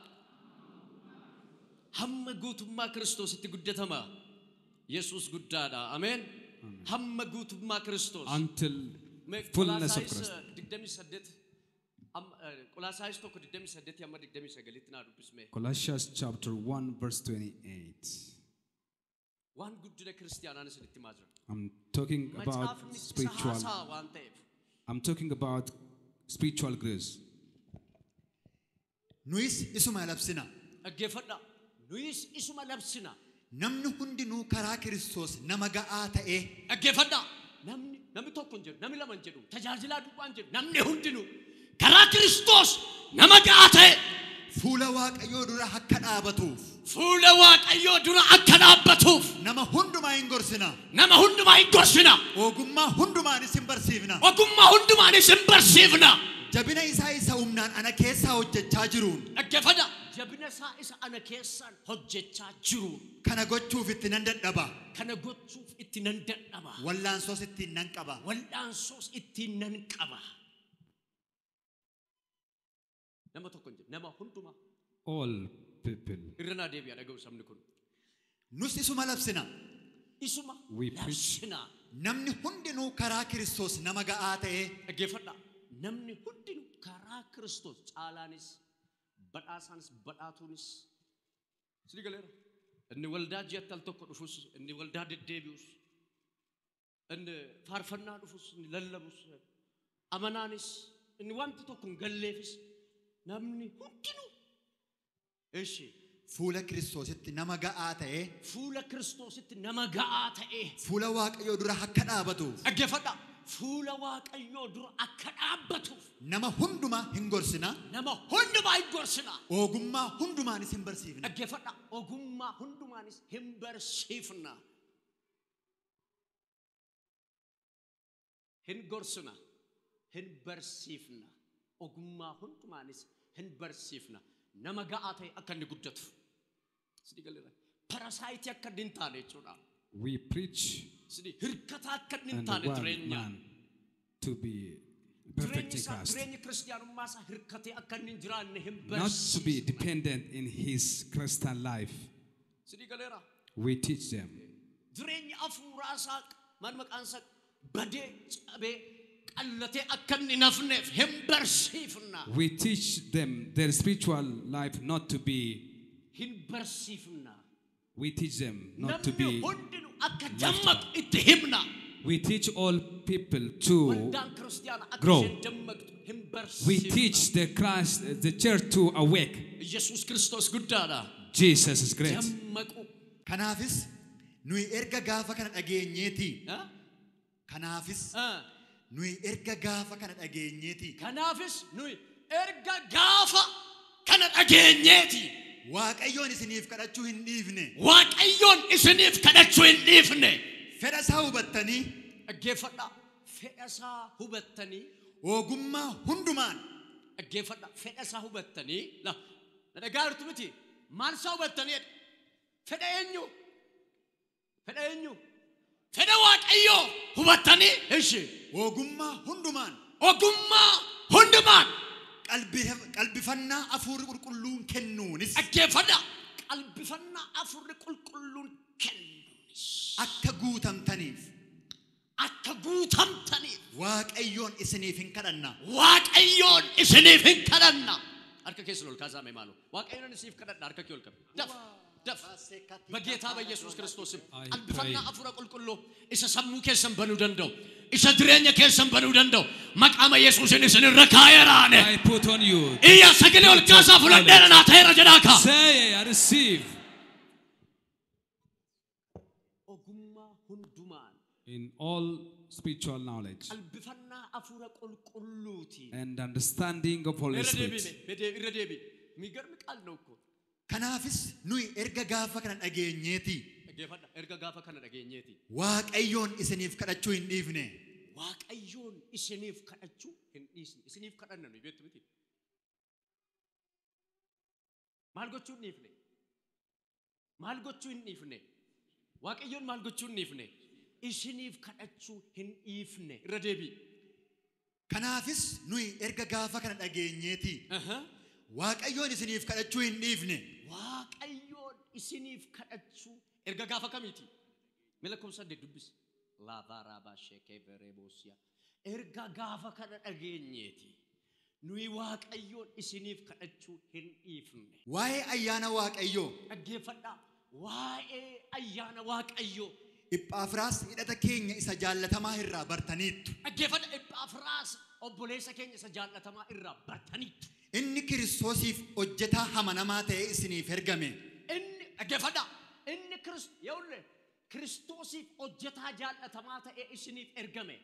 [SPEAKER 1] Hamma guutummaa Kiristoositti guddatama. Yesuus guddaadha. Ameen. Hamma guutummaa Kiristoos.
[SPEAKER 2] Until
[SPEAKER 1] Mee
[SPEAKER 2] fullness of
[SPEAKER 1] Qolaasaayis
[SPEAKER 2] Christ.
[SPEAKER 1] 28 Qolaasaayis 1 28 hamma 29tti naa dubbisme.
[SPEAKER 2] Colossians chapter 1 verse 28.
[SPEAKER 1] Waan guddina kiristiyaanaan isinitti himaa jira.
[SPEAKER 2] I'm talking about
[SPEAKER 1] Macaafni isa
[SPEAKER 2] spiritual
[SPEAKER 1] haasaa waan ta'eef.
[SPEAKER 2] I'm talking about spiritual grace.
[SPEAKER 3] Nuyis isuma labsina.
[SPEAKER 1] Dhaggeeffadhaa. Nuyis isuma labsina.
[SPEAKER 3] Namni hundinuu karaa Kiristoos nama ga'aa ta'ee
[SPEAKER 1] Dhaggeeffadhaa. Namni tokko hin jedhu, namni lama hin jedhu, tajaajilaa duwwaa hin jedhu, namni hundinuu karaa Kiristoos nama ga'aa ta'e
[SPEAKER 3] fuula Waaqayyoo dura akka dhaabatuuf
[SPEAKER 1] fuula Waaqayyoo dura akka dhaabbatuuf
[SPEAKER 3] nama hundumaa hin gorsina.
[SPEAKER 1] Nama hundumaa hin gorsina.
[SPEAKER 3] Ogummaa hundumaanis hin barsiifna.
[SPEAKER 1] Ogummaa hundumaanis hin barsiifna.
[SPEAKER 3] Jabina isaa isa humnaan ana keessaa hojjechaa jiruun
[SPEAKER 1] Dhaggeeffadhaa. Jabina isaa isa ana keessaan hojjechaa jiruun
[SPEAKER 3] kana gochuuf itti nan dadhaba.
[SPEAKER 1] Kana gochuuf itti nan dadhaba.
[SPEAKER 3] Wallaansoos ittiin nan qaba.
[SPEAKER 1] Wal'aansoos ittiin nan qaba. Nama tokko hin jedhu, nama hundumaa.
[SPEAKER 2] All people.
[SPEAKER 1] Irra naa deebi'a dhaga'u sabni kun.
[SPEAKER 3] Nus isuma labsina.
[SPEAKER 1] Isuma
[SPEAKER 2] We preach.
[SPEAKER 1] Labsina.
[SPEAKER 3] Namni hundinuu karaa Kiristoos nama ga'aa ta'ee
[SPEAKER 1] Dhaggeeffadhaa. Namni hundinuu karaa Kiristoos caalaanis badhaasaanis badhaatuunis sini galeera. Inni waldaa ji'atti al tokko dhufus, inni waldaa deddeebi'us, inni faarfannaa dhufus, inni lallabus, amanaanis, inni wanti tokko hin galleefis namni hundinuu. Ishi
[SPEAKER 3] fuula Kiristoositti nama ga'aa ta'ee
[SPEAKER 1] fuula Kiristoositti nama ga'aa ta'ee
[SPEAKER 3] fuula Waaqayyoo dura akka dhaabatuuf
[SPEAKER 1] dhaggeeffadhaa. Fuula Waaqayyoo dura akka dhaabbatuuf
[SPEAKER 3] nama hundumaa hin gorsina.
[SPEAKER 1] Nama hundumaa hin gorsina.
[SPEAKER 3] Ogummaa hundumaanis hin barsiifna.
[SPEAKER 1] Dhaggeeffadhaa. Ogummaa hundumaanis hin barsiifna. Hin gorsina. Hin barsiifna. Ogummaa hundumaanis hin barsiifna. Nama ga'aa ta'e akka inni guddatu. Sidii galeera. Parasite akka inni hin taane jechuudha.
[SPEAKER 2] We preach
[SPEAKER 1] Sidii hirkataa akka inni hin
[SPEAKER 2] and
[SPEAKER 1] taane
[SPEAKER 2] one
[SPEAKER 1] jireenya.
[SPEAKER 2] Man to be perfect
[SPEAKER 1] Jireenyi
[SPEAKER 2] in
[SPEAKER 1] isaa
[SPEAKER 2] Christ.
[SPEAKER 1] jireenyi kiristiyaanummaa isaa hirkatee akka inni hin jiraanne hin
[SPEAKER 2] Not to be
[SPEAKER 1] barsiifna.
[SPEAKER 2] dependent in his Christian life.
[SPEAKER 1] Sidii galeera.
[SPEAKER 2] We teach them.
[SPEAKER 1] Jireenyi hafuuraa isaa maal maqaan isaa badee cabee qallatee akka inni hin hafneef hin barsiifna.
[SPEAKER 2] We teach them their spiritual life not to be,
[SPEAKER 1] Hin barsiifna.
[SPEAKER 2] We teach them not to
[SPEAKER 1] Namni
[SPEAKER 2] be,
[SPEAKER 1] hundinuu akka dammaqu itti himna.
[SPEAKER 2] We teach all people to
[SPEAKER 1] Waldaan kiristiyaanaa akka
[SPEAKER 2] grow.
[SPEAKER 1] Isheen dammaqxu hin
[SPEAKER 2] We
[SPEAKER 1] barsiifna.
[SPEAKER 2] teach the Christ, the church to awake.
[SPEAKER 1] Yesuus Kiristoos guddaadha.
[SPEAKER 2] Jesus is great.
[SPEAKER 1] Dammaqu.
[SPEAKER 3] Kanaafis nuyi erga gaafa kana dhageenyeeti.
[SPEAKER 1] Ha?
[SPEAKER 3] Kanaafis
[SPEAKER 1] Ah.
[SPEAKER 3] nuyi erga gaafa kana dhageenyeeti.
[SPEAKER 1] Kanaafis nuyi erga gaafa kana dhageenyeeti.
[SPEAKER 3] Waaqayyoon isiniif kadhachuu hin dhiifne.
[SPEAKER 1] Waaqayyoon isiniif kadhachuu hin dhiifne.
[SPEAKER 3] Fedha isaa hubattanii
[SPEAKER 1] Dhaggeeffadhaa. Fedha isaa hubattanii
[SPEAKER 3] ogummaa hundumaan
[SPEAKER 1] dhaggeeffadhaa. Fedha isaa hubattanii la na dhagaa jirtu miti. Maal isaa hubattanii jedhe? Fedha eenyu? Fedha eenyu? Fedha Waaqayyoo hubattanii ishi
[SPEAKER 3] ogummaa hundumaan
[SPEAKER 1] ogummaa hundumaan
[SPEAKER 3] qalbifannaa hafuurri qulqulluun kennuunis
[SPEAKER 1] dhaggeeffadhaa. Qalbifannaa hafuurri qulqulluun kennuunis
[SPEAKER 3] akka guutamtaniif
[SPEAKER 1] akka guutamtaniif
[SPEAKER 3] Waaqayyoon isiniif hin kadhanna.
[SPEAKER 1] Waaqayyoon isiniif hin kadhanna. Harka keessan ol kaasaa mee maaloo. Waaqayyoon isiniif kadhadha harka kee ol qabi. Daf daf. በጌታ በኢየሱስ ክርስቶስ ስም
[SPEAKER 2] I
[SPEAKER 1] qalbifannaa
[SPEAKER 2] pray.
[SPEAKER 1] Hafuura qulqulluu isa sammuu keessan banuu danda'u isa jireenya keessan banuu danda'u maqaama Yesuusin isin irra kaa'eeraane.
[SPEAKER 2] I put on you.
[SPEAKER 1] Iyya sagalee ol kaasaa fudhadheera naa ta'eera jedhaa kaa.
[SPEAKER 2] Say, I receive
[SPEAKER 1] Ogummaa hundumaan
[SPEAKER 2] in all spiritual knowledge
[SPEAKER 1] qalbifannaa hafuura qulqulluutiin.
[SPEAKER 2] And understanding of Holy
[SPEAKER 1] Irra
[SPEAKER 2] Spirit.
[SPEAKER 1] deebiine irra deebi. የሚገርም ቃል ነው እኮ።
[SPEAKER 3] Kanaafis nuyi erga gaafa kana dhageenyeeti
[SPEAKER 1] Dhaggeeffadha. Erga gaafa kana dhageenyeeti.
[SPEAKER 3] Waaqayyoon isiniif kadhachuu hin dhiifne.
[SPEAKER 1] Waaqayyoon isiniif kadhachuu hin dhiisne. Isiniif kadhanna nuyi beektu miti. Maal gochuu hin dhiifne? Maal gochuu hin dhiifne? Waaqayyoon maal gochuu hin dhiifne? Isiniif kadhachuu hin dhiifne. Irra deebii.
[SPEAKER 3] Kanaafis nuyi erga gaafa kana dhageenyeeti. Waaqayyoon isiniif kadhachuu hin dhiifne.
[SPEAKER 1] Waaqayyoon isiniif kadhachuu erga gaafa kamiiti? Mee lakkoofsa 8 dubbisi. Laavaraabaa sheekee vereeboosiyaa. Erga gaafa kana dhageenyeeti. Nuyi Waaqayyoon isiniif kadhachuu hin dhiifne.
[SPEAKER 3] Waa'ee ayyaana Waaqayyoo.
[SPEAKER 1] Dhaggeeffadhaa. Waa'ee ayyaana Waaqayyoo.
[SPEAKER 3] Ephaafiraas hidhata keenya isa jaallatamaa irraa bartaniittu.
[SPEAKER 1] Dhaggeeffadha. Ephaafiraas obboleessa keenya isa jaallatamaa irraa bartaniittu.
[SPEAKER 3] Inni Kiristoosiif hojjetaa amanamaa ta'ee isiniif ergame.
[SPEAKER 1] Inni dhaggeeffadha. Inni Kiristoosiif hojjetaa jaallatamaa ta'ee isiniif ergame.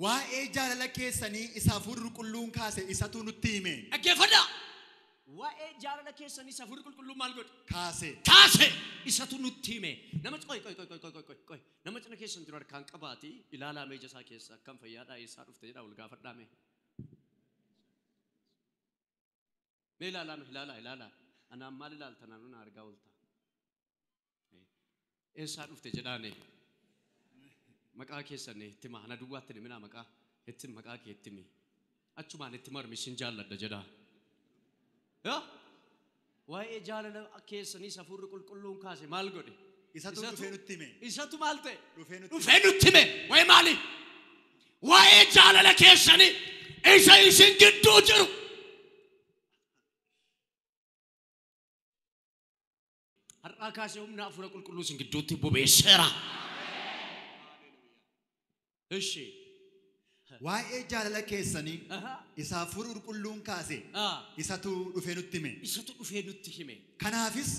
[SPEAKER 3] Waa'ee jaalala keessanii isa hafuurri qulqulluun kaase isatu nutti hime.
[SPEAKER 1] Dhaggeeffadha. Waa'ee jaalala keessanii isa hafuurri qulqulluun maal godhe?
[SPEAKER 3] Kaase.
[SPEAKER 1] Kaase isatu nutti hime. Nama qoy qoy qoy qoy qoy qoy qoy. Nama cina keessan jiru harkaan qabaati ilaalaa mee ija isaa keessa akkam fayyaadhaa eessaa dhufte jedhaa ol gaafadhaa mee. Mee ilaalaa mee ilaalaa ilaalaa. Anaan maal ilaalta naannoo na argaa oolta. Eessaa dhufte jedhaane. Maqaa keessan itti hima. Ana duwwaatti himinaa maqaa. Itti maqaa kee itti himi. Achumaan itti marmi isin jaalladha jedhaa. Yaa? Waa'ee jaalala keessanii hafuurri qulqulluun kaase maal godhe?
[SPEAKER 3] Isatu dhufee nutti hime.
[SPEAKER 1] Isatu maal ta'e?
[SPEAKER 3] Dhufee
[SPEAKER 1] nutti hime. Waa'ee maali? Waa'ee jaalala keessanii isa isin gidduu jiru. Har'aa kaasee humna hafuura qulqulluu isin gidduutti bobeesseera. Ishi.
[SPEAKER 3] Waa'ee jaalala keessanii isa hafuurri qulqulluun kaase isatu dhufee nutti hime.
[SPEAKER 1] Isatu dhufee nutti hime.
[SPEAKER 3] Kanaafis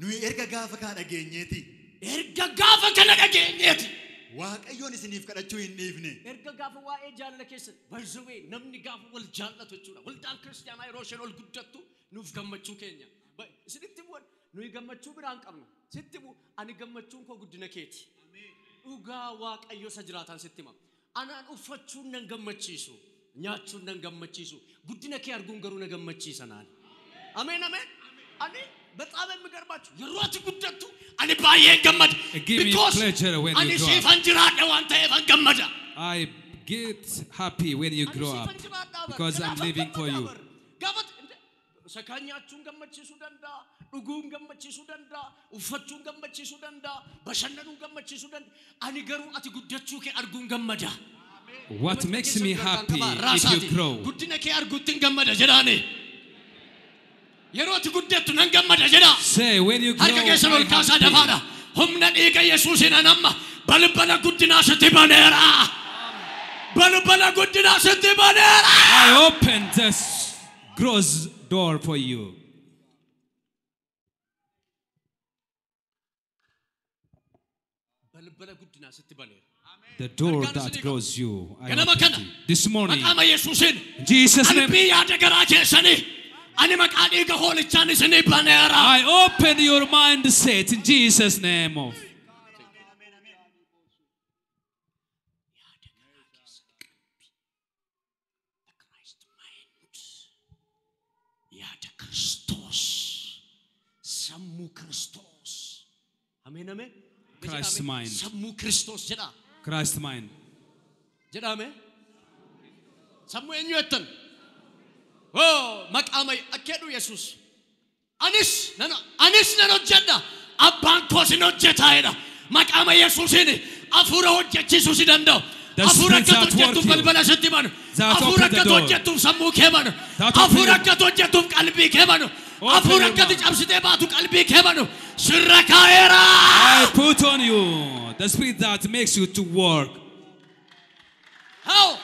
[SPEAKER 3] nuyi erga gaafa kana dhageenyeeti.
[SPEAKER 1] Erga gaafa kana dhageenyeeti.
[SPEAKER 3] Waaqayyoon isiniif kadhachuu hin dhiifne.
[SPEAKER 1] Erga gaafa waa'ee jaalala keessan barzawee namni gaafa wal jaallatu jechuudha. Waldaan kiristaanaa yeroo isheen ol guddattu nuuf gammachuu keenya. Isinitti bu'an nuyi gammachuu biraan qabnu. Sitti bu'u ani gammachuun koo guddina keeti. Dhugaa Waaqayyo isa jiraataan sitti hima. Anaan uffachuun nan gammachiisu, nyaachuun nan gammachiisu, guddina kee arguun garuu na gammachiisa naan. Ameen ameen. Ani በጣም የሚገርማችሁ yeroo ati guddattu ani baay'een gammada.
[SPEAKER 2] Give me pleasure when you
[SPEAKER 1] ani
[SPEAKER 2] grow up.
[SPEAKER 1] siifan jiraadha waan ta'eefan gammada.
[SPEAKER 2] I get happy when you grow up because I'm living for you.
[SPEAKER 1] Gaafa sakaan nyaachuun gammachiisuu danda'a, dhuguun gammachiisuu danda'a, uffachuun gammachiisuu danda'a, bashannanuun gammachiisuu danda'a. Ani garuu ati guddachuu kee arguun gammada.
[SPEAKER 2] What makes me happy if you grow?
[SPEAKER 1] Guddina kee arguutti gammada jedhaani. Yeroo ati guddattu nan gammada jedha.
[SPEAKER 2] Say when you grow,
[SPEAKER 1] Harka keessan ol
[SPEAKER 2] I'm
[SPEAKER 1] kaasaa
[SPEAKER 2] happy.
[SPEAKER 1] dafaadha. Humna dhiiga Yesuusiin an amma balbala guddinaa sitti baneera. Balbala guddinaa sitti baneera.
[SPEAKER 2] I open this growth door for you.
[SPEAKER 1] Balbala guddinaa sitti baneera.
[SPEAKER 2] The door that grows you. I
[SPEAKER 1] Ganama
[SPEAKER 2] opened
[SPEAKER 1] kana.
[SPEAKER 2] it. This morning,
[SPEAKER 1] Maqaama Yesuusiin.
[SPEAKER 2] in Jesus' name,
[SPEAKER 1] Qalbii yaada garaa keessanii ani maqaa dhiiga hoolichaan isinii baneera.
[SPEAKER 2] I open your mindset in Jesus' name. Of
[SPEAKER 1] Yaada garaa keessanii qalbii. The Christ mind. Yaada Kiristoos. Sammuu Kiristoos. Ameen ameen.
[SPEAKER 2] Christ mind.
[SPEAKER 1] Sammuu Kiristoos jedha.
[SPEAKER 2] Christ mind.
[SPEAKER 1] Jedhame. Sammuu eenyu jettan? Oh, maqaama akka jedhu Yesuus. Anis nan hojjedha. Abbaan koos hin hojjetaa jedha. Maqaama Yesuusiin hafuura hojjechiisuu si danda'u.
[SPEAKER 2] The
[SPEAKER 1] Hafuura
[SPEAKER 2] spirit
[SPEAKER 1] akka
[SPEAKER 2] that
[SPEAKER 1] hojjettuuf
[SPEAKER 2] work you.
[SPEAKER 1] balbala sitti banu.
[SPEAKER 2] That
[SPEAKER 1] Hafuura
[SPEAKER 2] open the
[SPEAKER 1] akka
[SPEAKER 2] door.
[SPEAKER 1] hojjettuuf sammuu kee banu.
[SPEAKER 2] That open
[SPEAKER 1] Hafuura
[SPEAKER 2] your
[SPEAKER 1] akka hojjettuuf qalbii kee banu.
[SPEAKER 2] Open
[SPEAKER 1] Hafuura
[SPEAKER 2] your
[SPEAKER 1] akka
[SPEAKER 2] mouth.
[SPEAKER 1] cabsitee baatu qalbii kee banu. Sirra kaa'eera.
[SPEAKER 2] I put on you the spirit that makes you to work.
[SPEAKER 1] How?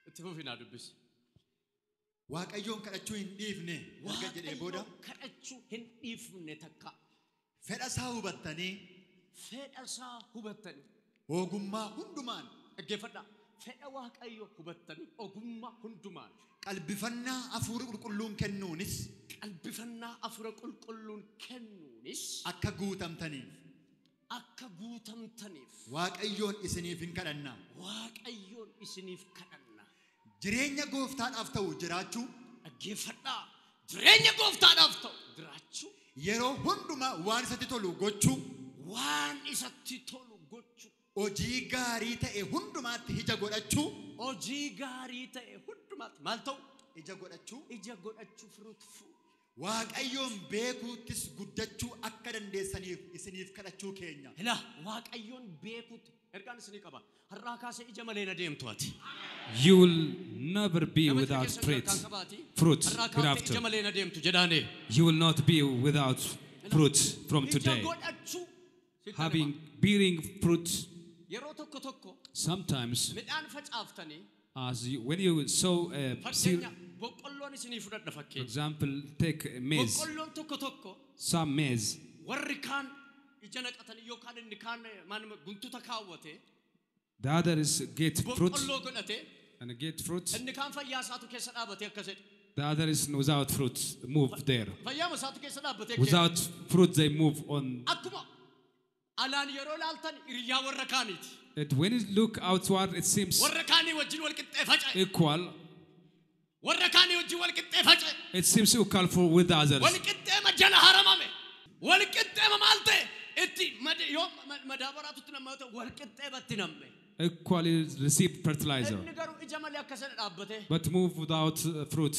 [SPEAKER 1] Itti fufinaa dubbisi.
[SPEAKER 3] Waaqayyoon kadhachuu hin dhiifne erga jedhee booda
[SPEAKER 1] Waaqayyoon kadhachuu hin dhiifne takka.
[SPEAKER 3] fedha isaa hubattanii
[SPEAKER 1] Fedha isaa hubattanii.
[SPEAKER 3] ogummaa hundumaan
[SPEAKER 1] Dhaggeeffadhaa. Fedha Waaqayyoo hubattanii ogummaa hundumaan
[SPEAKER 3] qalbifannaa hafuura qulqulluun kennuunis
[SPEAKER 1] qalbifannaa hafuura qulqulluun kennuunis
[SPEAKER 3] akka guutamtaniif
[SPEAKER 1] akka guutamtaniif
[SPEAKER 3] Waaqayyoon isiniif hin kadhanna.
[SPEAKER 1] Waaqayyoon isiniif kadhanna.
[SPEAKER 3] Jireenya gooftaadhaaf ta'u jiraachuu
[SPEAKER 1] Dhaggeeffadhaa. Jireenya gooftaadhaaf ta'u jiraachuu.
[SPEAKER 3] Yeroo hundumaa waan isatti tolu gochuu.
[SPEAKER 1] Waan isatti tolu gochuu.
[SPEAKER 3] Hojii gaarii ta'e hundumaatti ija godhachuu.
[SPEAKER 1] Hojii gaarii ta'e hundumaatti maal ta'u?
[SPEAKER 3] Ija godhachuu.
[SPEAKER 1] Ija godhachuu, fruitful.
[SPEAKER 3] Waaqayyoon beekuuttis guddachuu akka dandeessaniif isiniif kadhachuu keenya.
[SPEAKER 1] Ilaa, Waaqayyoon beekuutti ergaan isinii qaba. Har'aa kaasee ija malee na deemtu ati.
[SPEAKER 2] You will never be
[SPEAKER 1] Nama
[SPEAKER 2] without
[SPEAKER 1] keessa
[SPEAKER 2] fruit.
[SPEAKER 1] harkaan qabaati.
[SPEAKER 2] Fruit
[SPEAKER 1] Har'aa kaatee ija
[SPEAKER 2] hereafter.
[SPEAKER 1] malee na deemtu jedhaane.
[SPEAKER 2] You will not be without fruit from
[SPEAKER 1] Ija
[SPEAKER 2] today.
[SPEAKER 1] godhachuu. Sitti
[SPEAKER 2] Having
[SPEAKER 1] hima.
[SPEAKER 2] bearing fruit.
[SPEAKER 1] Yeroo tokko tokko
[SPEAKER 2] Sometimes,
[SPEAKER 1] midhaan facaaftanii
[SPEAKER 2] as you, when you sow seed,
[SPEAKER 1] fakkeenya boqqolloon isinii fudhadha
[SPEAKER 2] for
[SPEAKER 1] fakkeenya.
[SPEAKER 2] example, take maize,
[SPEAKER 1] Boqqolloon tokko tokko
[SPEAKER 2] some maize,
[SPEAKER 1] warri kaan ija naqatanii yookaan inni kaan guntuta kaawwate
[SPEAKER 2] the others get fruit
[SPEAKER 1] boqqolloo godhate
[SPEAKER 2] and get fruit.
[SPEAKER 1] Inni kaan fayyaa isaatu keessa dhaabatee akkas jedhe.
[SPEAKER 2] The other is without fruit, move there.
[SPEAKER 1] Fayyaa isaatu keessa dhaabbatee akkas jedhe.
[SPEAKER 2] Without fruit, they move on.
[SPEAKER 1] Akkuma alaan yeroo laaltan hiriyaa warra kaaniiti.
[SPEAKER 2] And when you look outward, it seems
[SPEAKER 1] Warra kaanii wajjin wal qixxee faca'e.
[SPEAKER 2] Equal.
[SPEAKER 1] Warra kaanii wajjin wal qixxee faca'e.
[SPEAKER 2] It seems equal for with others.
[SPEAKER 1] Wal qixxeema jala haramame. Wal qixxeema maal ta'e itti yoo madaabaraatutti namma yoo ta'e wal qixxeematti namme.
[SPEAKER 2] Equally receive fertilizer,
[SPEAKER 1] Inni garuu ija malee akka sana dhaabbate.
[SPEAKER 2] But move without fruit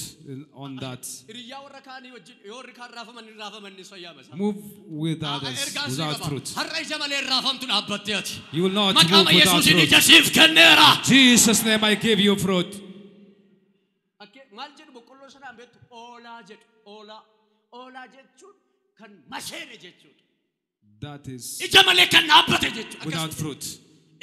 [SPEAKER 2] on that.
[SPEAKER 1] Hiriyaa warra kaanii wajjin yoo warri kaan raafaman hin raafaman ni soyyaama isaa.
[SPEAKER 2] Move with others
[SPEAKER 1] Ergaan sii
[SPEAKER 2] without
[SPEAKER 1] qaba.
[SPEAKER 2] Fruit.
[SPEAKER 1] Har'a ija malee hin raafamtu dhaabbattee ati.
[SPEAKER 2] You will not
[SPEAKER 1] Maqaama
[SPEAKER 2] move without
[SPEAKER 1] Yesuusiin
[SPEAKER 2] fruit.
[SPEAKER 1] Ija siif kenneera.
[SPEAKER 2] Jesus' name, I give you fruit.
[SPEAKER 1] Maal jedhu boqqolloo sanaan beektu? Oolaa jedhu. Oolaa. Oolaa jechuun kan maseene jechuudha.
[SPEAKER 2] That is
[SPEAKER 1] Ija malee kan dhaabbate jechuudha.
[SPEAKER 2] Without fruit.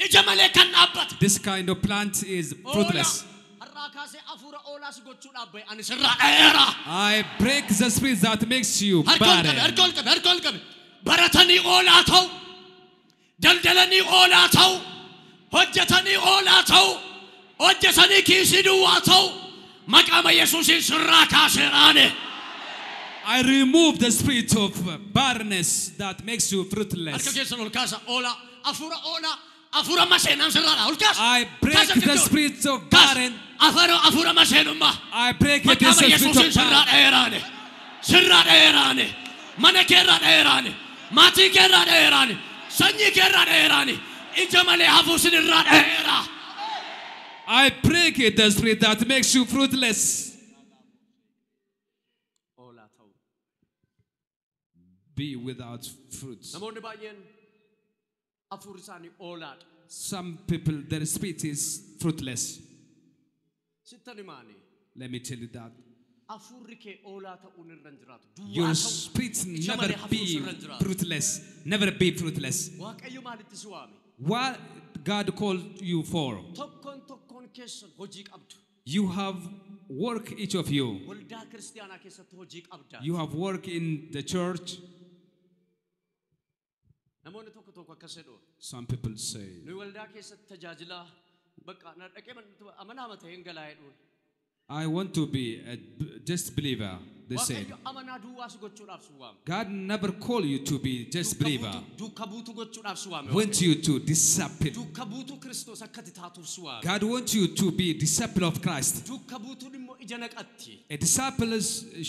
[SPEAKER 1] Ija malee kan dhaabbate.
[SPEAKER 2] This kind of plant is fruitless.
[SPEAKER 1] Oolaa. Har'aa kaasee hafuura oolaas gochuu dhaabbaye ani sirraa dha'eera.
[SPEAKER 2] I break the spirit that makes you
[SPEAKER 1] Harka ol qabe,
[SPEAKER 2] barren.
[SPEAKER 1] Harka ol qabe, harka ol qabe. Baratanii oolaa ta'u, daldalanii oolaa ta'u, hojjetanii oolaa ta'u, hojjetanii kiisii duwwaa ta'u, maqaama Yesuusiin sirraa kaaseeraane.
[SPEAKER 2] I remove the spirit of barrenness that makes you
[SPEAKER 1] Harka
[SPEAKER 2] fruitless.
[SPEAKER 1] Keessan ol kaasa oolaa, hafuura oolaa, hafuura maseenaan sirraadha ol kaasa.
[SPEAKER 2] I break
[SPEAKER 1] Kaasa
[SPEAKER 2] the
[SPEAKER 1] gidduu.
[SPEAKER 2] Spirit of
[SPEAKER 1] Kaasa.
[SPEAKER 2] barren.
[SPEAKER 1] Hafuura hafuura maseenummaa.
[SPEAKER 2] I break it,
[SPEAKER 1] Maqaama
[SPEAKER 2] the spirit
[SPEAKER 1] Yesuusiin
[SPEAKER 2] of
[SPEAKER 1] sirraa
[SPEAKER 2] barren.
[SPEAKER 1] dha'eeraane. Sirraa dha'eeraane. Mana keerraa dha'eeraane. Maatii keerraa dha'eeraane. Sanyii keerraa dha'eeraane. Ija malee hafuu sinirraa dha'eera.
[SPEAKER 2] I break it, the spirit that makes you fruitless.
[SPEAKER 1] Oolaa ta'u.
[SPEAKER 2] Be without fruits.
[SPEAKER 1] Namoonni baay'een hafuurri isaanii oolaadha.
[SPEAKER 2] Some people, their spirit is fruitless.
[SPEAKER 1] Sittan himaani.
[SPEAKER 2] Let me tell you that.
[SPEAKER 1] Hafuurri kee oolaa ta'uun irra hin jiraatu. Duwwaa
[SPEAKER 2] Your
[SPEAKER 1] ta'u.
[SPEAKER 2] spirit
[SPEAKER 1] Ija
[SPEAKER 2] never
[SPEAKER 1] malee hafuun
[SPEAKER 2] be
[SPEAKER 1] sirra hin jiraatu.
[SPEAKER 2] fruitless. Never be fruitless.
[SPEAKER 1] Waaqayyo maalitti si waame?
[SPEAKER 2] What God called you for?
[SPEAKER 1] Tokkoon tokkoon keessan hojii qabdu.
[SPEAKER 2] You have work, each of you.
[SPEAKER 1] Waldaa kiristaanaa keessatti hojii qabda.
[SPEAKER 2] You have work in the church.
[SPEAKER 1] Namoonni tokko tokko akkas jedhu.
[SPEAKER 2] Some people say,
[SPEAKER 1] Nuyi waldaa keessatti tajaajilaa bakka na dhaqee amanaa ta'een galaa jedhuun.
[SPEAKER 2] "I want to be a just believer," they say.
[SPEAKER 1] Waaqayyo amanaa duwwaa si gochuudhaaf si waame.
[SPEAKER 2] God never called you to be just
[SPEAKER 1] Duuka
[SPEAKER 2] believer.
[SPEAKER 1] Duuka buutuu gochuudhaaf si waame.
[SPEAKER 2] Want you to disciple.
[SPEAKER 1] Duuka buutuu Kiristoos akka ati taatuuf si waame.
[SPEAKER 2] God wants you to be disciple of Christ.
[SPEAKER 1] Duuka buutuun immoo ija naqatti.
[SPEAKER 2] A disciple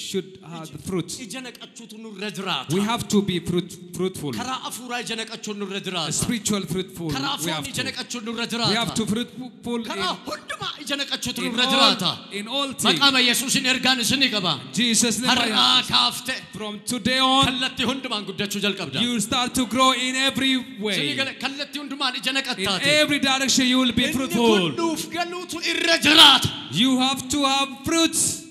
[SPEAKER 2] should have the fruit.
[SPEAKER 1] Ija naqachuutu nurra jiraata.
[SPEAKER 2] We have to be fruitful.
[SPEAKER 1] Karaa hafuuraa ija naqachuun nurra jiraata.
[SPEAKER 2] Spiritual fruitful.
[SPEAKER 1] Karaa
[SPEAKER 2] We have
[SPEAKER 1] foonii ija
[SPEAKER 2] to.
[SPEAKER 1] Naqachuun nurra
[SPEAKER 2] We have
[SPEAKER 1] jiraata.
[SPEAKER 2] to fruitful
[SPEAKER 1] Karaa hundumaa ija naqachuutu
[SPEAKER 2] in
[SPEAKER 1] nurra jiraata.
[SPEAKER 2] all, in all things.
[SPEAKER 1] Maqaama Yesuusin ergaan isinii qaba.
[SPEAKER 2] Jesus' name.
[SPEAKER 1] Har'aa kaaftee
[SPEAKER 2] From today on,
[SPEAKER 1] kallattii hundumaan guddachuu jalqabda.
[SPEAKER 2] You start to grow in every
[SPEAKER 1] Isinii
[SPEAKER 2] way.
[SPEAKER 1] gale kallattii hundumaan ija
[SPEAKER 2] In
[SPEAKER 1] naqattaate.
[SPEAKER 2] Every direction, you will be
[SPEAKER 1] Inni kun
[SPEAKER 2] fruitful.
[SPEAKER 1] nuuf galuutu irra jiraata.
[SPEAKER 2] You have to have fruits.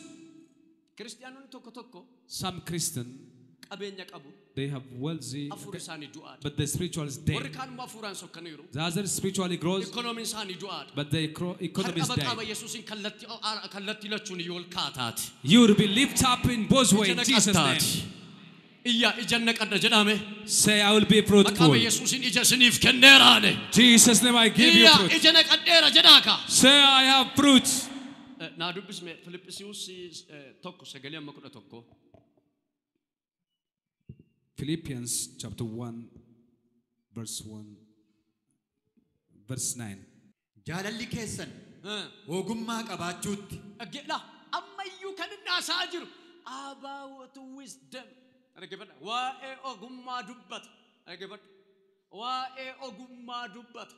[SPEAKER 1] Kiristaanonni tokko tokko
[SPEAKER 2] Some Christian,
[SPEAKER 1] qabeenya qabu.
[SPEAKER 2] They have wealthy,
[SPEAKER 1] Hafuurri isaanii du'aadha.
[SPEAKER 2] But the spiritual is
[SPEAKER 1] Warri
[SPEAKER 2] dead.
[SPEAKER 1] kaan immoo hafuuraan sokkaniiru.
[SPEAKER 2] The other spiritually grows,
[SPEAKER 1] Ikoonomiin isaanii du'aadha.
[SPEAKER 2] But the economy is
[SPEAKER 1] Har'a maqaama
[SPEAKER 2] dead.
[SPEAKER 1] Yesuusiin kallattii kallattii lachuun iyyuu ol kaataati.
[SPEAKER 2] You will be lifted up in both ways
[SPEAKER 1] Ija
[SPEAKER 2] in Jesus' name.
[SPEAKER 1] naqattaati. Iyya ija naqadha jedhame.
[SPEAKER 2] Say, "I will be
[SPEAKER 1] Maqaama
[SPEAKER 2] fruitful."
[SPEAKER 1] Yesuusiin ija isiniif kenneeraane.
[SPEAKER 2] Jesus' name, I give you
[SPEAKER 1] Iyya
[SPEAKER 2] fruit.
[SPEAKER 1] Ija naqadheera jedhaaka.
[SPEAKER 2] Say, "I have fruits."
[SPEAKER 1] Naa dubbisme Filiphisiyoos 1:9-11.
[SPEAKER 2] Philippians chapter 1, verse 1, verse 9.
[SPEAKER 3] Jaalalli keessan ogummaa qabaachuutti
[SPEAKER 1] Dhaggeedha. Ammayyuu kan inni haasa'aa jiru About wisdom. Dhaggeeffadha. Waa'ee ogummaa dubbata. Dhaggeeffadha. Waa'ee ogummaa dubbata.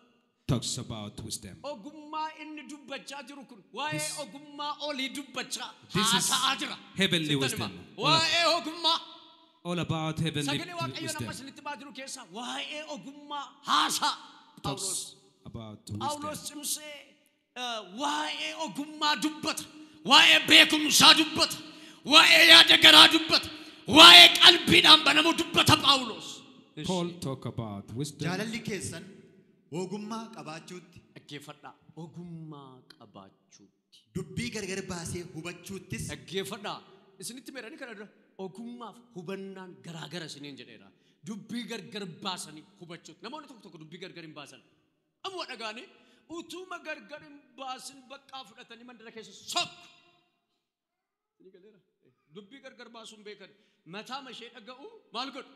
[SPEAKER 2] Talks about wisdom.
[SPEAKER 1] Ogummaa inni dubbachaa jiru kun waa'ee ogummaa olii dubbachaa
[SPEAKER 2] This is
[SPEAKER 1] haasa'aa jira.
[SPEAKER 2] heavenly
[SPEAKER 1] Sittan
[SPEAKER 2] wisdom.
[SPEAKER 1] hima. Waa'ee ogummaa.
[SPEAKER 2] All about heavenly
[SPEAKER 1] Sagalee Waaqayyoon amma
[SPEAKER 2] wisdom.
[SPEAKER 1] isinitti baa jiru keessaa waa'ee ogummaa haasa'a. Phaawulos.
[SPEAKER 2] Talks about
[SPEAKER 1] Phaawulos
[SPEAKER 2] wisdom.
[SPEAKER 1] cimsee waa'ee ogummaa dubbata. Waa'ee beekumsaa dubbata. Waa'ee yaada garaa dubbata. Waa'ee qalbiidhaan banamuu dubbata Phaawulos.
[SPEAKER 2] Paul talk about wisdom.
[SPEAKER 3] Jaalalli keessan ogummaa qabaachuutti,
[SPEAKER 1] Dhaggeeffadhaa. Ogummaa qabaachuutti.
[SPEAKER 3] Dubbii gargar baasee hubachuuttis
[SPEAKER 1] Dhaggeeffadhaa. Isinitti meeranii kana dura ogummaaf hubannaan garaagara isiniin jedheera. Dubbii gargar baasanii hubachuutti. Namoonni tokko tokko dubbii gargar hin baasan. Amma dhagaanii utuma gargar hin baasin baqqaa fudhatanii mandara keessa sokku. Isinii galeera? Dubbii gargar baasuun beekan. Mataa ishee dhaga'u maal godhu?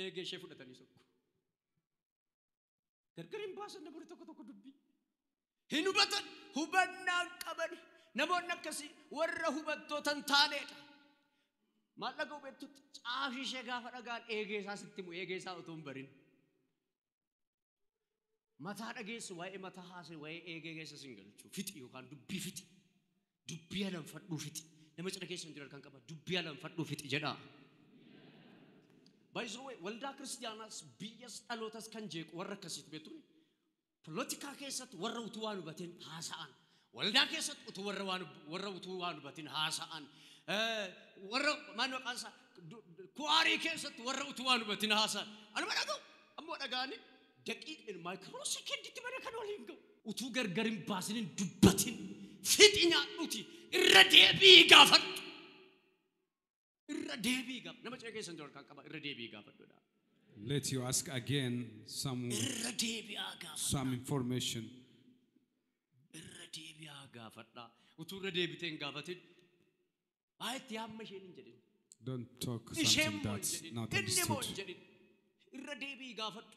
[SPEAKER 1] Eegee ishee fudhatanii sokku. Gargar hin baasan namoonni tokko tokko dubbii. Hin hubatan, hubannaan qaban. Namoonni akkasii warra hubattoota hin taaneedha. Maal dhaga'u beektutti caafii ishee gaafa dhagaan eegee isaa sitti himu, eegee isaa otoo hin barin. Mataa dhageessu waa'ee mataa haasa'e waa'ee eegee keessa sin galchu. Fixi yookaan dubbii fixi. Dubbii alanfadhuu fixi. Nama cina keessa hin jiran kan qaba dubbii alanfadhuu fixi jedhaa. By the way, waldaa kiristiyaanaas biyyas dhalootas kan jeequ warra akkasiitu beektu. Polotikaa keessatti warra utuu waan hubatin haasa'an. Waldaa keessatti utuu warra waan warra utuu waan hubatin haasa'an. Warra maal maqaan isaa kuwaarii keessatti warra utuu waan hubatin haasa'an. Anuma dhaga'u ammoo dhaga'anii daqiiqin maayikiroosekenditti mana kan waliin ga'u. Utuu gargar hin baasin hin dubbatin fixi nyaadhuuti irra deebii gaafadhu. Irra deebii gaafadhu. Nama cina keessan jiru kan qaba irra deebii gaafadhudha.
[SPEAKER 2] Let you ask again some
[SPEAKER 1] Irra deebi'aa gaafadha.
[SPEAKER 2] some information.
[SPEAKER 1] Irra deebi'aa gaafadha. Utuu irra deebitee hin gaafatin baay'eetti hamma isheen hin jedhin.
[SPEAKER 2] Don't talk
[SPEAKER 1] Isheen
[SPEAKER 2] something
[SPEAKER 1] moo hin
[SPEAKER 2] that's
[SPEAKER 1] jedhin.
[SPEAKER 2] not
[SPEAKER 1] Inni moo hin
[SPEAKER 2] understood.
[SPEAKER 1] jedhin. Irra deebii gaafadhu.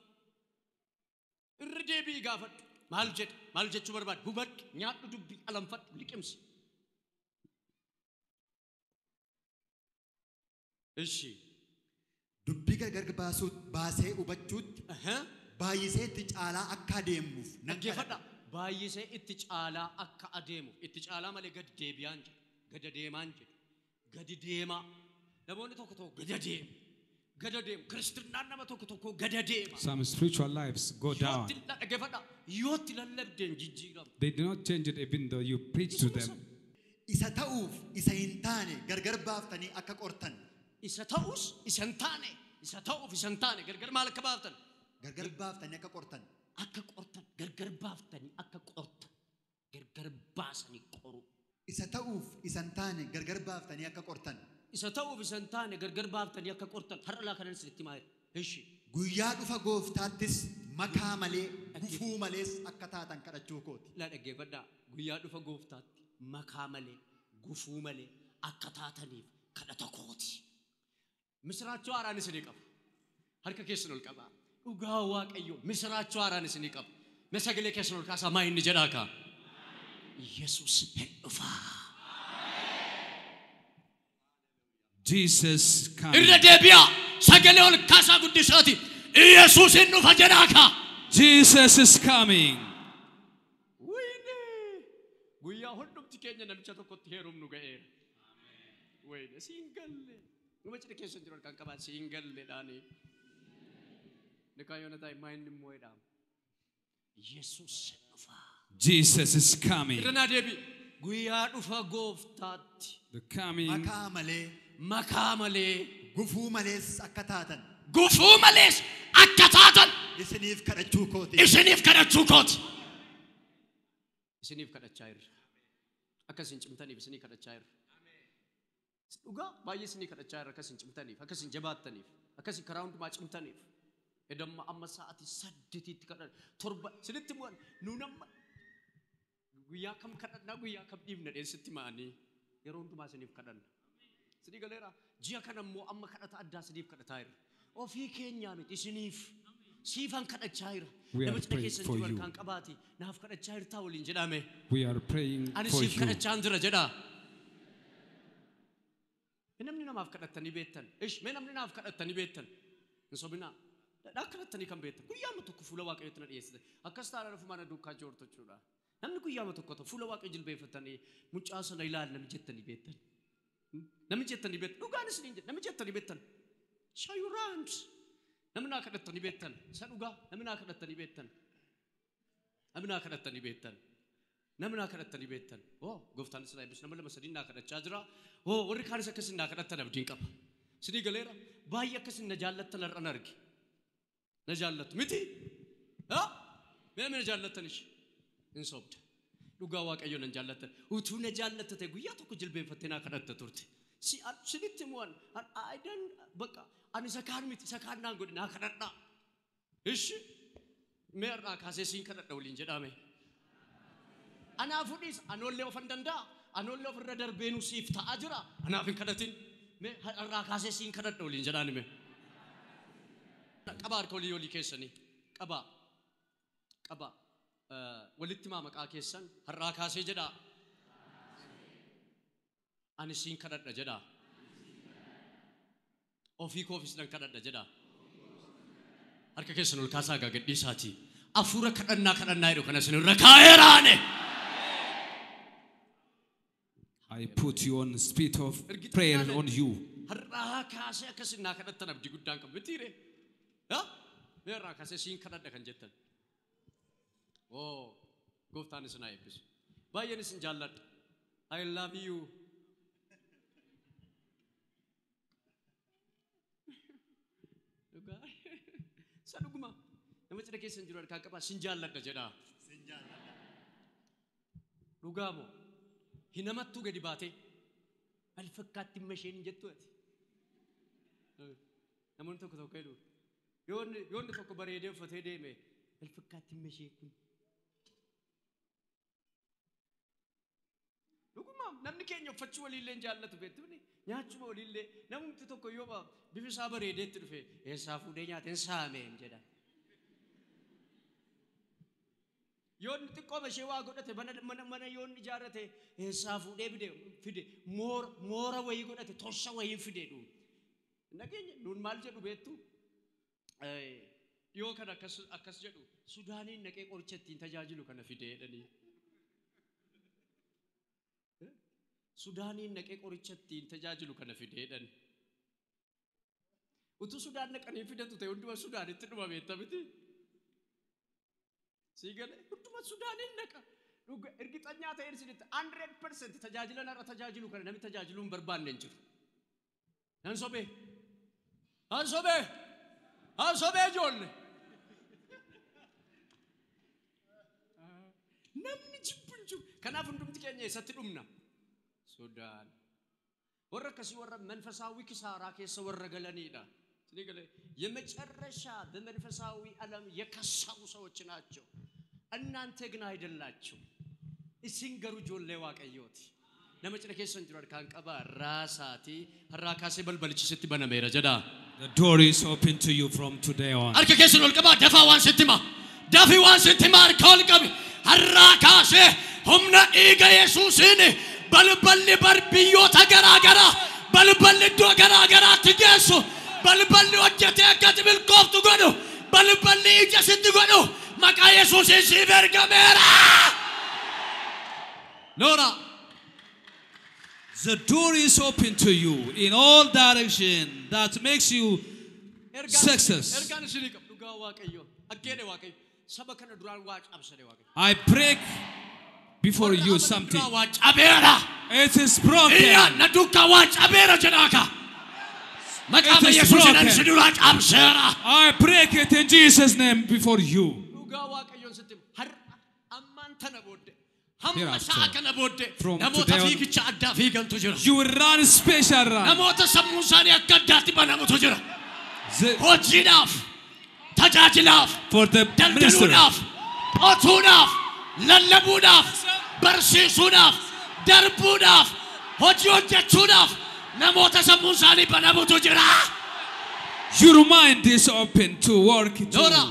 [SPEAKER 1] Irra deebii gaafadhu. Maal jedhe? Maal jechuu barbaade? Hubadhu, nyaadhu dubbii, alanfadhu, liqimsi. Ishi.
[SPEAKER 3] Dubbii gargar baasuu baasee hubachuutti baay'isee itti caalaa akka adeemuuf nan
[SPEAKER 1] Dhaggeeffadha.
[SPEAKER 3] kadhadha.
[SPEAKER 1] Baay'isee itti caalaa akka adeemuuf. Itti caalaa malee gadi deebi'aan jedhu. Gadi deemaan jedhu. Gadi deemaa. Namoonni tokko tokko gadi deemu. Gadi deemu. Kiristinnaan nama tokko tokko gadi deema.
[SPEAKER 2] Some spiritual lives go down.
[SPEAKER 1] Yootti dhaggeeffadha. Yootti lallabdeen jijjiiramu.
[SPEAKER 2] They do not change it even though you preach to them.
[SPEAKER 3] Isa ta'uuf isa hin taane gargar baaftanii akka qortan.
[SPEAKER 1] Isa ta'us isa hin taane. Isa ta'uuf isa hin taane gargar maal akka baaftan?
[SPEAKER 3] Gargar baaftanii akka qortan.
[SPEAKER 1] Akka qortan gargar baaftanii akka qortan. Gargar baasanii qoru.
[SPEAKER 3] Isa ta'uuf isa hin taane gargar baaftanii akka qortan.
[SPEAKER 1] Isa ta'uuf isa hin taane gargar baaftanii akka qortan. Har'a laa kanan isinitti himaa jira. Ishi.
[SPEAKER 3] Guyyaa dhufa gooftaattis makaa malee gufuu malees akka taatan kadhachuu kooti.
[SPEAKER 1] Laa dhaggeeffadhaa. Guyyaa dhufa gooftaatti makaa malee gufuu malee akka taataniif kadhata kooti. Misiraachuu haaraan isinii qaba. Harka keessan ol qabaa. Dhugaa Waaqayyo misiraachuu haaraan isinii qaba. Mee sagalee keessan ol kaasaa maa inni jedhaa kaa? Yesuus hin dhufaa.
[SPEAKER 2] Jesus coming.
[SPEAKER 1] Irra deebi'aa. Sagalee ol kaasaa guddisaati. Yesuus hin dhufa jedhaa kaa.
[SPEAKER 2] Jesus is coming.
[SPEAKER 1] Wayne! Guyyaa hundumti keenya namicha tokkotti heerumnu ga'eera. Wayne siin galle. Numa cina keessan jiru kan qabaan siin galleedhaani. Nikaa yoona taa'e maa inni immoo jedhama. Yesuus hin dhufa.
[SPEAKER 2] Jesus is coming.
[SPEAKER 1] Irra naa deebi. Guyyaa dhufa gooftaatti
[SPEAKER 2] The coming
[SPEAKER 3] Makaa malee
[SPEAKER 1] makaa malee
[SPEAKER 3] gufuu malees akka taatan
[SPEAKER 1] gufuu malees akka taatan
[SPEAKER 3] isiniif kadhachuu kooti.
[SPEAKER 1] isiniif kadhachuu kooti. Isiniif kadhachaa jirra. Akka isin cimtaniif isinii kadhachaa jirra. Dhugaa baay'ee isinii kadhachaa jirra akka isin cimtaniif, akka isin jabaattaniif, akka isin karaa hundumaa cimtaniif. Edamma amma sa'aatii 8tti kadhan 7 isinitti mu'an nuun amma guyyaa kam kadhannaa guyyaa kam dhiibna dheessitti ma'anii yeroo hundumaa isiniif kadhanna. Isinii galeera ji'a kana immoo amma kadhata addaa isiniif kadhataa jirra. Ofii keenyaa miti isiniif siifan kadhachaa jira.
[SPEAKER 2] We are
[SPEAKER 1] Nama cina
[SPEAKER 2] praying
[SPEAKER 1] keessan
[SPEAKER 2] for
[SPEAKER 1] jiru
[SPEAKER 2] you.
[SPEAKER 1] harkaan qabaati naaf kadhachaa jirtaa waliin jedhame.
[SPEAKER 2] We are praying
[SPEAKER 1] Ani
[SPEAKER 2] for
[SPEAKER 1] siif
[SPEAKER 2] you.
[SPEAKER 1] kadhachaan jira jedhaa. Namni namaaf kadhattanii beektan. Ish mee namni naaf kadhattanii beektan. Hin sobinaa. Dhadhaa kadhattanii kan beektan. Guyyaama tokko fuula Waaqayyootti na dhiyeessite. Akkas taanaan ofuma na duukaa joortu jechuudha. Namni guyyaama tokko ta'u fuula Waaqayyo jilbeeffatanii mucaa sana ilaali namni jettanii beektan. Namni jettanii beektan. Dhugaan isin hin jedhu. Namni jettanii beektan. Shayuraant. Namni naa kadhattanii beektan. Isa dhugaa namni naa kadhattanii beektan. Namni naa kadhattanii beektan. Namni naa kadhattanii beektan. Oo gooftaan isin eebbisu nama lama sadii naa kadhachaa jira. Oo warri kaanis akkasin naa kadhattan abdiin qaba. Isinii galeera baay'ee akkasin na jaallattan har'an arge. Na jaallattu miti? Haa? Mee namni na jaallattan ishee? Hin sobda. Dhugaa Waaqayyo nan jaallattan. Utuu na jaallatta ta'e guyyaa tokko jilbeenfattee naa kadhatta turte. Si sinitti mu'an ayidan bakka ani isa kaan miti isa kaan naan godhe naa kadhadhaa. Ishi mee har'aa kaasee siin kadhadha waliin jedhame. Anaafuu dhiis anoollee ofan danda'a anoollee ofirra darbeenu siif ta'aa jira anaaf hin kadhatin mee har'aa kaasee siin kadhadha waliin jedhaan mee. Qabaa harka olii olii keessanii qabaa qabaa walitti maa maqaa keessan har'aa kaasee jedhaa ani siin kadhadha jedhaa ofii koofis nan kadhadha jedhaa harka keessan ol kaasaa gaa gadhiisaatii afuura kadhannaa kadhannaa jedhu kana isin irra kaa'eeraane.
[SPEAKER 2] I put you on spirit of prayer on you.
[SPEAKER 1] Har'aa kaasee akkasin naa kadhattan abdii guddaan qabu mitiire. Haa? Mee har'aa kaasee siin kadhadha kan jettan. Oo gooftaan isin haa eebbisu. Baay'een isin jaalladha. I love you. Dhugaa. Isa dhuguma. Nama cidha keessa hin jiru harkaa qabaa sin jaalladha jedhaa.
[SPEAKER 3] Sin jaalladha.
[SPEAKER 1] Dhugaa moo? Hin amattuu gadi baatee maal fakkaatti dhimma isheen hin jettu ati. Namoonni tokko tokko jedhu yoonni tokko bareedee uffatee deeme maal fakkaatti dhimma isheen kun. Dhuguma namni keenya uffachuu waliillee hin jaallatu beektu nyaachuma waliillee namumti tokko yoo bifi isaa bareedeetti dhufe eessaa fuudhee nyaate hin saameen jedha. Yoonni xiqqooma ishee waa godhate mana yoonni ijaarrate eessaa fuudhee fide moora wayii godhate tosha wayii fide dhu. Nageenya nuun maal jedhu beektu dhiyoo kana akkas jedhu Sudaaniin naqee qoricha ittiin tajaajilu kana fide jedhanii. Sudaaniin naqee qoricha ittiin tajaajilu kana fide jedhani. Utuu Sudaan naqanii fidatu ta'e hunduma Sudaanitti dhuma beekta miti. Siigale hunduma Sudaaniin naqa. Dhuga ergixanyaa ta'een isinitti 100% tajaajila narra tajaajilu kana namni tajaajiluu hin barbaanne hin jiru. Nan sobee. Nan sobee. Nan sobee ijoollee. Namni jibbu hin jiru. Kanaaf hundumti keenya eessatti dhumna? Sudaan. Warra akkasii warra መንፈሳዊ ኪሳራ keessa warra galaniidha. የመጨረሻ በመንፈሳዊ ዓለም የከሰሩ ሰዎች ናቸው። እናንተ ግን አይደላችሁ። isin garuu ijoollee Waaqayyooti. Nama cina keessan jiru harkaan qabaa raasaatii har'aa kaasee balbalichi sitti banameera jedhaa.
[SPEAKER 2] The door is open to you from today on.
[SPEAKER 1] Harka keessan ol qabaa dafaa waan sitti hima. Dafii waan sitti hima harka ol qabi. Har'aa kaasee humna dhiiga Yesuusiin balballi biyyoota garaa garaa balballi iddoo garaa garaatti geessu balballi hojjetee akka ati milkooftu godhu balballi ija sitti godhu maqaa Yesuusiin siif ergameera. Noora.
[SPEAKER 2] The door is open to you in all direction that makes you success.
[SPEAKER 1] Ergaan isinii qabu dhugaa Waaqayyo. Aggeedhe Waaqayyo. Saba kana duraan waa cabsane Waaqayyo.
[SPEAKER 2] I break before you something.
[SPEAKER 1] Duraan waa cabeera.
[SPEAKER 2] It is broken.
[SPEAKER 1] Iyya na duukaa waa cabeera jedhaaka. Maqaa
[SPEAKER 2] It is
[SPEAKER 1] Yesuusiin ani
[SPEAKER 2] broken.
[SPEAKER 1] si duraa cabseera.
[SPEAKER 2] I break it in Jesus' name before you.
[SPEAKER 1] Dhugaa Waaqayyoon sitti hima. Har'a ammaan tana booddee hamma
[SPEAKER 2] Hereafter,
[SPEAKER 1] sa'a kana booddee
[SPEAKER 2] from
[SPEAKER 1] namoota
[SPEAKER 2] today on,
[SPEAKER 1] fiigicha addaa fiigantu jira.
[SPEAKER 2] You will run special run.
[SPEAKER 1] Namoota sammuun isaanii akka addaatti banamutu jira. Hojiidhaaf, tajaajilaaf,
[SPEAKER 2] For the minister,
[SPEAKER 1] daldaluudhaaf, qotuudhaaf, lallabuudhaaf, barsiisuudhaaf, darbuudhaaf, hojii hojjechuudhaaf namoota sammuun isaanii banamutu jira.
[SPEAKER 2] Your mind is open to work to
[SPEAKER 1] Nora.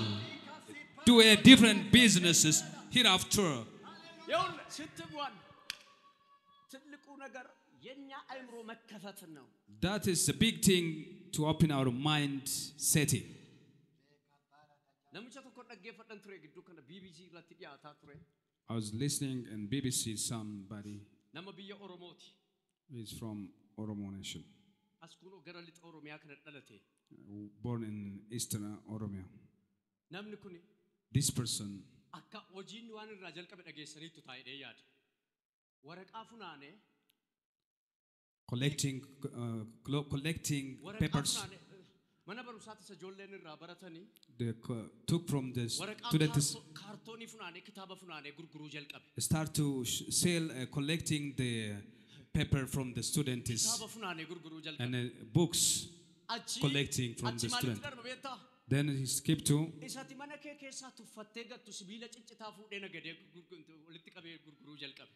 [SPEAKER 2] do a different businesses hereafter.
[SPEAKER 1] ይኸውልህ ስትቧን ትልቁ ነገር
[SPEAKER 2] That is the big thing to open our mind setting. I was listening in BBC, somebody is from Oromo Nation, born in Eastern Oromia. This person collecting papers. They took from the students, start to sell, collecting the paper from the students and books collecting from the student. Then he skipped to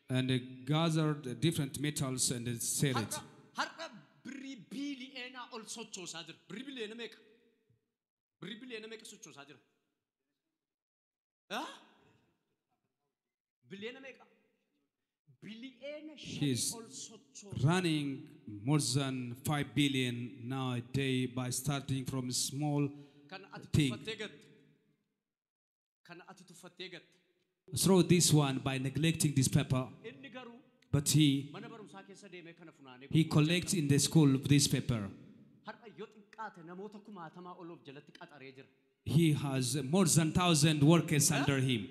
[SPEAKER 2] and gathered different metals and sell it. He's running more than 5 billion nowadays by starting from small thing. Throw this one by neglecting this paper, but he collects in the school this paper. He has more than 1,000 workers under him.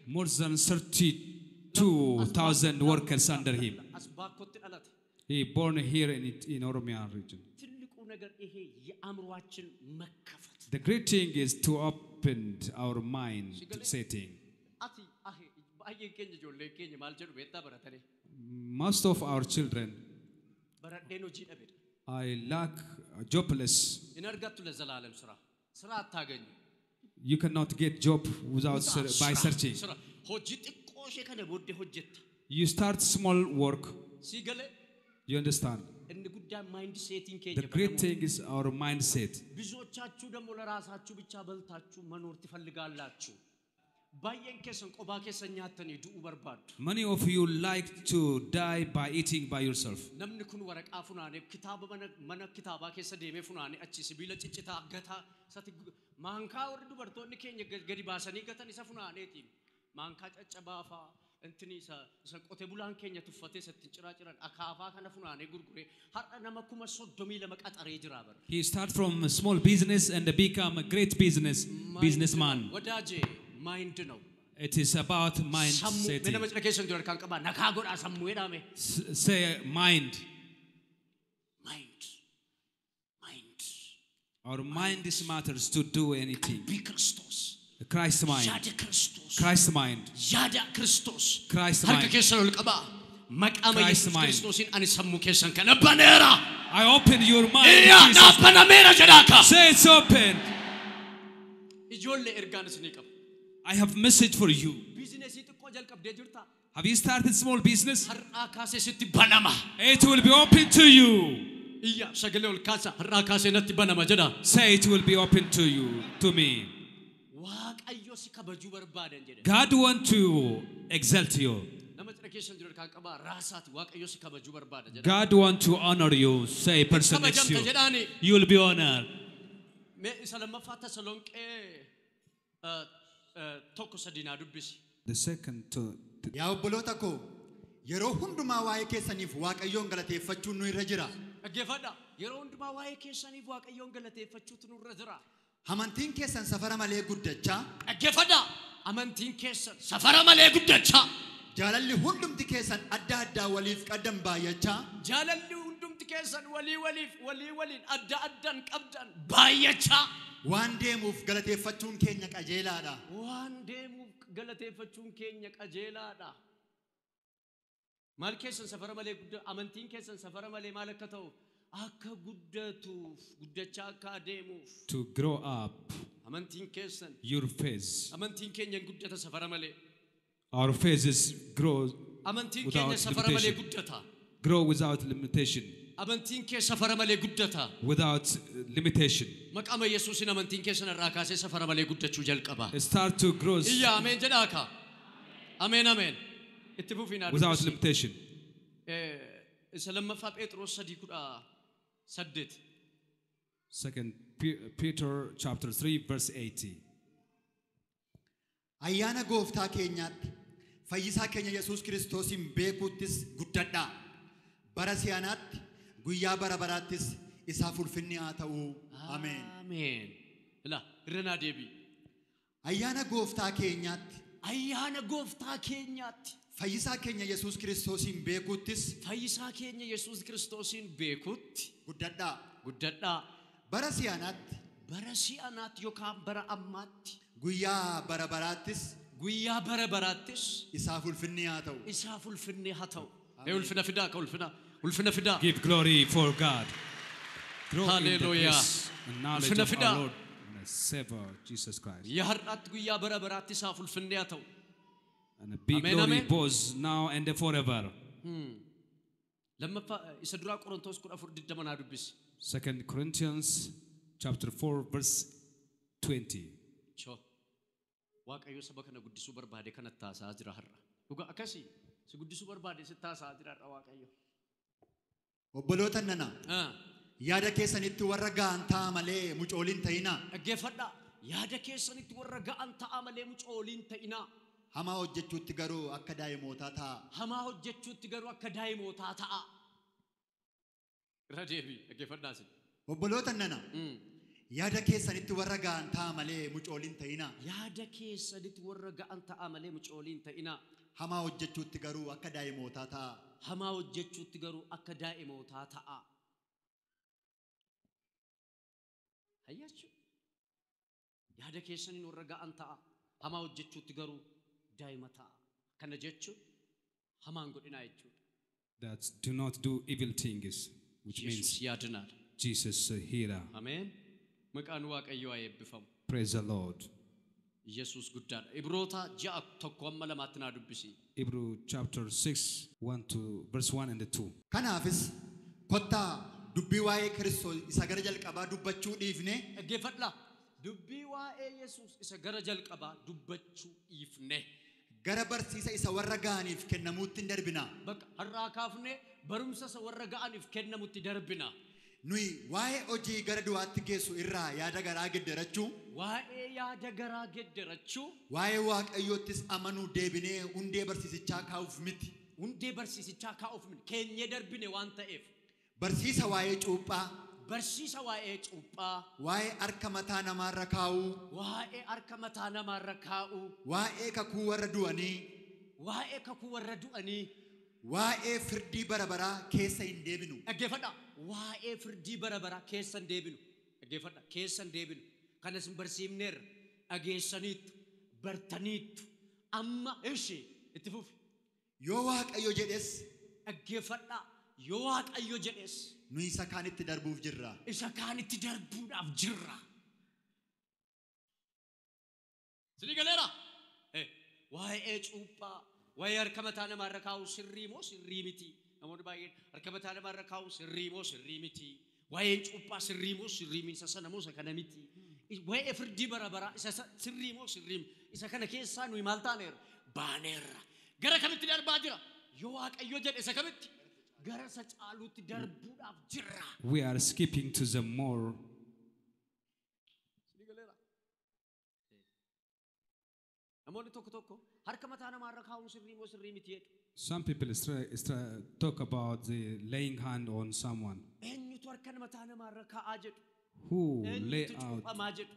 [SPEAKER 2] More than 32,000 workers under him. He born here in Oromia region. The great thing is to open our mind setting. Most of our children, I lack jobless. You cannot get job without by searching. You start small work. You understand? The great thing is our mindset. Many of you like to die by eating by yourself. He start from a small business and become a great businessman. It is about mind setting. Say mind.
[SPEAKER 1] Mind. Mind.
[SPEAKER 2] Our mind is matters to do anything. Christ mind. Christ mind. Christ mind. Christ mind. I open your mind. Say it's open. I have message for you. Have you started small business? It will be open to you. Say it will be open to you, to me. God wants to exalt you. God wants to honor you. Say person next to you. You will be honored. The second to
[SPEAKER 3] Yaa obboloota koo yeroo hundumaa waa'ee keessaniif Waaqayyoon galateeffachuun nu irra jira.
[SPEAKER 1] Dhaggeeffadhaa. Yeroo hundumaa waa'ee keessaniif Waaqayyoon galateeffachuutu nurra jira.
[SPEAKER 3] Amantiin keessan safara malee guddachaa.
[SPEAKER 1] Dhaggeeffadhaa. Amantiin keessan safara malee guddachaa.
[SPEAKER 3] Jaalalli hundumti keessan adda addaa waliif qaddan baay'achaa.
[SPEAKER 1] Jaalalli hundumti keessan walii waliif walii waliin adda addaan qabdan baay'achaa.
[SPEAKER 3] Waan deemuuf galateeffachuun keenya qajeelaadha.
[SPEAKER 1] Waan deemuuf galateeffachuun keenya qajeelaadha. Maal keessan safara malee guddaa amantiin keessan safara malee maal akka ta'u akka guddatuuf guddachaa akka adeemuuf.
[SPEAKER 2] To grow up.
[SPEAKER 1] Amantiin keessan.
[SPEAKER 2] Your faith.
[SPEAKER 1] Amantiin keenya guddata safara malee.
[SPEAKER 2] Our faith is grow.
[SPEAKER 1] Amantiin keenya safara malee guddata.
[SPEAKER 2] Grow without limitation.
[SPEAKER 1] Amantiin kee safara malee guddata.
[SPEAKER 2] Without limitation.
[SPEAKER 1] Maqaa Yesuusiin amantiin keessan irraa kaasee safara malee guddachuu jalqaba.
[SPEAKER 2] Start to grow.
[SPEAKER 1] Iyya ameen jedhaa ka. Ameen ameen. Itti fufinaa
[SPEAKER 2] without
[SPEAKER 1] dubbisi.
[SPEAKER 2] Limitation.
[SPEAKER 1] Isa lammaffaa Phexros 3:18.
[SPEAKER 2] Second Peter chapter 3 verse 80.
[SPEAKER 3] Ayyaana gooftaa keenyaatti fayyisaa keenya Yesuus Kiristoosiin beekuuttis guddadhaa. Bara si'anaatti guyyaa bara baraattis isaaf ulfinni haa ta'u. Ameen.
[SPEAKER 1] Ameen. Ilaa irra naa deebi'i.
[SPEAKER 3] Ayyaana gooftaa keenyaatti
[SPEAKER 1] Ayyaana gooftaa keenyaatti
[SPEAKER 3] fayyisaa keenya Yesuus Kiristoosiin beekuuttis
[SPEAKER 1] fayyisaa keenya Yesuus Kiristoosiin beekutti
[SPEAKER 3] guddadhaa.
[SPEAKER 1] Guddadhaa.
[SPEAKER 3] Bara si'anaatti
[SPEAKER 1] Bara si'anaatti yookaan bara ammaatti
[SPEAKER 3] guyyaa bara baraattis
[SPEAKER 1] guyyaa bara baraattis
[SPEAKER 3] isaaf ulfinni haa ta'u.
[SPEAKER 1] Isaaf ulfinni haa ta'u. Ee ulfina fidaa ka ulfina ulfina fidaa.
[SPEAKER 2] Give glory for God. Grow in the
[SPEAKER 1] Hallelujah.
[SPEAKER 2] Grace and knowledge
[SPEAKER 1] Ulfina
[SPEAKER 2] of our
[SPEAKER 1] fidaa.
[SPEAKER 2] Lord and Savior Jesus Christ.
[SPEAKER 1] Guyyaa har'aatti guyyaa bara baraatti isaaf ulfinni haa ta'u.
[SPEAKER 2] And be
[SPEAKER 1] Amen,
[SPEAKER 2] glory
[SPEAKER 1] amen.
[SPEAKER 2] both now and forever.
[SPEAKER 1] Lammaffaa isa duraa Qorontos 14:20 naa dubbisi.
[SPEAKER 2] Second Corinthians chapter 4 verse 20.
[SPEAKER 1] Choo. Waaqayyo saba kana guddisuu barbaade kanatti haasa'aa jira har'a. Dhugaa akkasii si guddisuu barbaade sitti haasa'aa jira har'a Waaqayyo.
[SPEAKER 3] Obboloota nana yaada keessanitti warra ga'an ta'a malee mucooliin ta'inaa.
[SPEAKER 1] Dhaggeeffadhaa. Yaada keessanitti warra ga'an ta'a malee mucooliin ta'inaa.
[SPEAKER 3] Hamaa hojjechuutti garuu akka daa'imootaa ta'a.
[SPEAKER 1] Hamaa hojjechuutti garuu akka daa'imootaa ta'a. Irra deebii dhaggeeffadhaa isin.
[SPEAKER 3] Obboloota nana yaada keessanitti warra ga'an ta'a malee mucooliin ta'inaa.
[SPEAKER 1] Yaada keessanitti warra ga'an ta'a malee mucooliin ta'inaa.
[SPEAKER 3] Hamaa hojjechuutti garuu akka daa'imootaa ta'a.
[SPEAKER 1] Hamaa hojjechuutti garuu akka daa'imootaa ta'a. Hayyaachuu. Yaada keessaniin warra ga'an ta'a. Hamaa hojjechuutti garuu daa'ima ta'a. Kana jechuun hamaan godhinaa jechuudha.
[SPEAKER 2] That do not do evil things, which
[SPEAKER 1] Yesuus
[SPEAKER 2] means
[SPEAKER 1] yaadinaadha.
[SPEAKER 2] Jesus a healer.
[SPEAKER 1] Ameen. Maqaan Waaqayyoo haa eebbifamu.
[SPEAKER 2] Praise the Lord.
[SPEAKER 1] Yesuus guddaadha. Ibroota 6:1-2tti naa dubbisi.
[SPEAKER 2] Hebrew chapter 6, 1 to verse 1 and 2.
[SPEAKER 3] Kanaafis kottaa dubbii waa'ee Kiristoos isa gara jalqabaa dubbachuu dhiifne
[SPEAKER 1] Dhaggeeffadhaa. Dubbii waa'ee Yesuus isa gara jalqabaa dubbachuu dhiifne.
[SPEAKER 3] Gara barsiisa isa warra ga'aniif kennamuutti hin darbina.
[SPEAKER 1] Bakka har'aa kaafne barumsa isa warra ga'aniif kennamutti darbina.
[SPEAKER 3] Nuyi waa'ee hojii gara du'aatti geessu irraa yaada garaa gedderachuu
[SPEAKER 1] Waa'ee yaada garaa gedderachuu
[SPEAKER 3] waa'ee Waaqayyoottis amanuu deebinee hundee barsiisichaa kaa'uuf miti.
[SPEAKER 1] Hundee barsiisichaa kaa'uuf miti. Keenyee darbine waan ta'eef.
[SPEAKER 3] Barsiisa waa'ee cuuphaa
[SPEAKER 1] Barsiisa waa'ee cuuphaa
[SPEAKER 3] waa'ee harka mataa namaarra kaa'uu
[SPEAKER 1] waa'ee harka mataa namaarra kaa'uu
[SPEAKER 3] waa'ee kakuu warra du'anii
[SPEAKER 1] waa'ee kakuu warra du'anii
[SPEAKER 3] waa'ee firdii bara baraa keessa hin deebinu.
[SPEAKER 1] Dhaggeeffadhaa. Waa'ee firdii bara baraa keessa hin deebinu. Dhaggeeffadhaa. Keessa hin deebinu. Kanas hin barsiifneerra. Dhageessaniittu. Bartaniittu. Amma ishee itti fufi.
[SPEAKER 3] Yoo Waaqayyo jedhes
[SPEAKER 1] Dhaggeeffadhaa. Yoo Waaqayyo jedhes
[SPEAKER 3] nuyi isa kaanitti darbuuf jirra.
[SPEAKER 1] Isa kaanitti darbuudhaaf jirra. Sinii galeera? Waa'ee cuuphaa, waa'ee harka mataa namaarra kaa'u sirrii moo sirrii miti? Namoonni baay'een harka mataa namaarra kaa'u sirrii moo sirrii miti? Waa'een cuuphaa sirrii moo sirrii miti? Isa sana moo isa kana miti? Waa'ee firdii bara baraa isa sirrii moo sirrii miti? Isa kana keessaa nuyi maal taaneerra? Baaneerra. Gara kamitti darbaa jira? Yoo Waaqayyo jedhe isa kamitti? Gara isa caaluutti darbuudhaaf jirra.
[SPEAKER 2] We are skipping to the more.
[SPEAKER 1] Sinii galeera? Namoonni tokko tokko harka mataa namaarra kaa'uun sirrii moo sirrii miti jedhu.
[SPEAKER 2] Some people talk about the laying hand on someone.
[SPEAKER 1] Eenyutu harka mataa namaarra kaa'aa jedhu?
[SPEAKER 2] Who lay
[SPEAKER 1] Eenyutu
[SPEAKER 2] out,
[SPEAKER 1] cuuphamaa jedhu?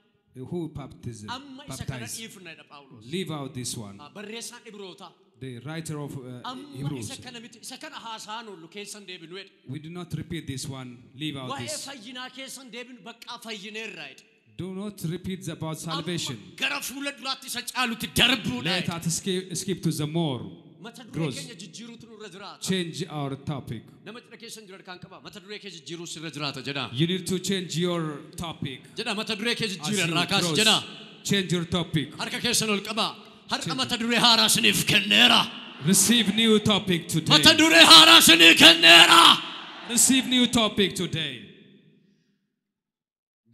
[SPEAKER 2] Who baptism,
[SPEAKER 1] Amma isa kana
[SPEAKER 2] baptize?
[SPEAKER 1] dhiifnedha Phaawulos.
[SPEAKER 2] Leave out this one.
[SPEAKER 1] Barreessaan Ibrootaa.
[SPEAKER 2] The writer of
[SPEAKER 1] Amma
[SPEAKER 2] Hebrews.
[SPEAKER 1] isa kana miti, isa kana haasa'aan oollu keessan deebinu jedha.
[SPEAKER 2] We do not repeat this one. Leave out
[SPEAKER 1] Waa'ee
[SPEAKER 2] this.
[SPEAKER 1] fayyinaa keessan deebinu baqqaa fayyineerra jedha.
[SPEAKER 2] Do not repeat about salvation.
[SPEAKER 1] Amma gara fuula duraatti isa caalutti darbuudha
[SPEAKER 2] Let
[SPEAKER 1] jedha.
[SPEAKER 2] us skip to the more.
[SPEAKER 1] Mata duree
[SPEAKER 2] Growth.
[SPEAKER 1] keenya jijjiiruutu nurra jiraata.
[SPEAKER 2] Change our topic.
[SPEAKER 1] Nama cidha keessan jiru harkaan qaba. Mata duree kee jijjiiruu sirra jiraata jedha.
[SPEAKER 2] You need to change your topic.
[SPEAKER 1] Jedha mata duree kee
[SPEAKER 2] As
[SPEAKER 1] jijjiira
[SPEAKER 2] you
[SPEAKER 1] irraa kaasi
[SPEAKER 2] grow,
[SPEAKER 1] jedha.
[SPEAKER 2] change your topic.
[SPEAKER 1] Harka keessan ol qaba. Har'a
[SPEAKER 2] Change.
[SPEAKER 1] mata duree haaraa isiniif kenneera.
[SPEAKER 2] Receive new topic today.
[SPEAKER 1] Mata duree haaraa isinii kenneera.
[SPEAKER 2] Receive new topic today.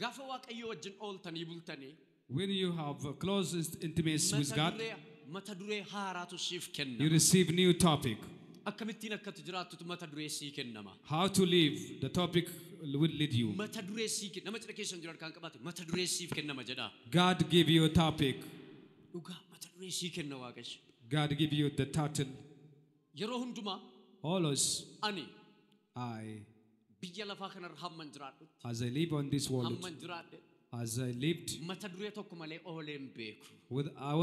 [SPEAKER 1] Gaafa Waaqayyo wajjin ooltanii bultanii
[SPEAKER 2] When you have closest intimacy with
[SPEAKER 1] mata
[SPEAKER 2] God,
[SPEAKER 1] duree Mata duree haaraatu siif
[SPEAKER 2] You
[SPEAKER 1] kennama.
[SPEAKER 2] Receive new topic.
[SPEAKER 1] Akkamittiin akkatti jiraattutu mata duree sii kennama.
[SPEAKER 2] How to live, the topic will lead you.
[SPEAKER 1] Mata duree sii kenna. Nama cina keessan jiru harkaan qabaate mata duree siif kennama jedha.
[SPEAKER 2] God give you a topic.
[SPEAKER 1] Dhugaa mata duree sii kenna Waaqayyo.
[SPEAKER 2] God give you the title.
[SPEAKER 1] Yeroo hundumaa
[SPEAKER 2] Always
[SPEAKER 1] ani
[SPEAKER 2] I,
[SPEAKER 1] biyya lafaa kanarra hamman jiraadhutti
[SPEAKER 2] as I live on this world,
[SPEAKER 1] hamman jiraadhe
[SPEAKER 2] as I lived,
[SPEAKER 1] mata duree tokko malee oolee hin beeku.
[SPEAKER 2] with I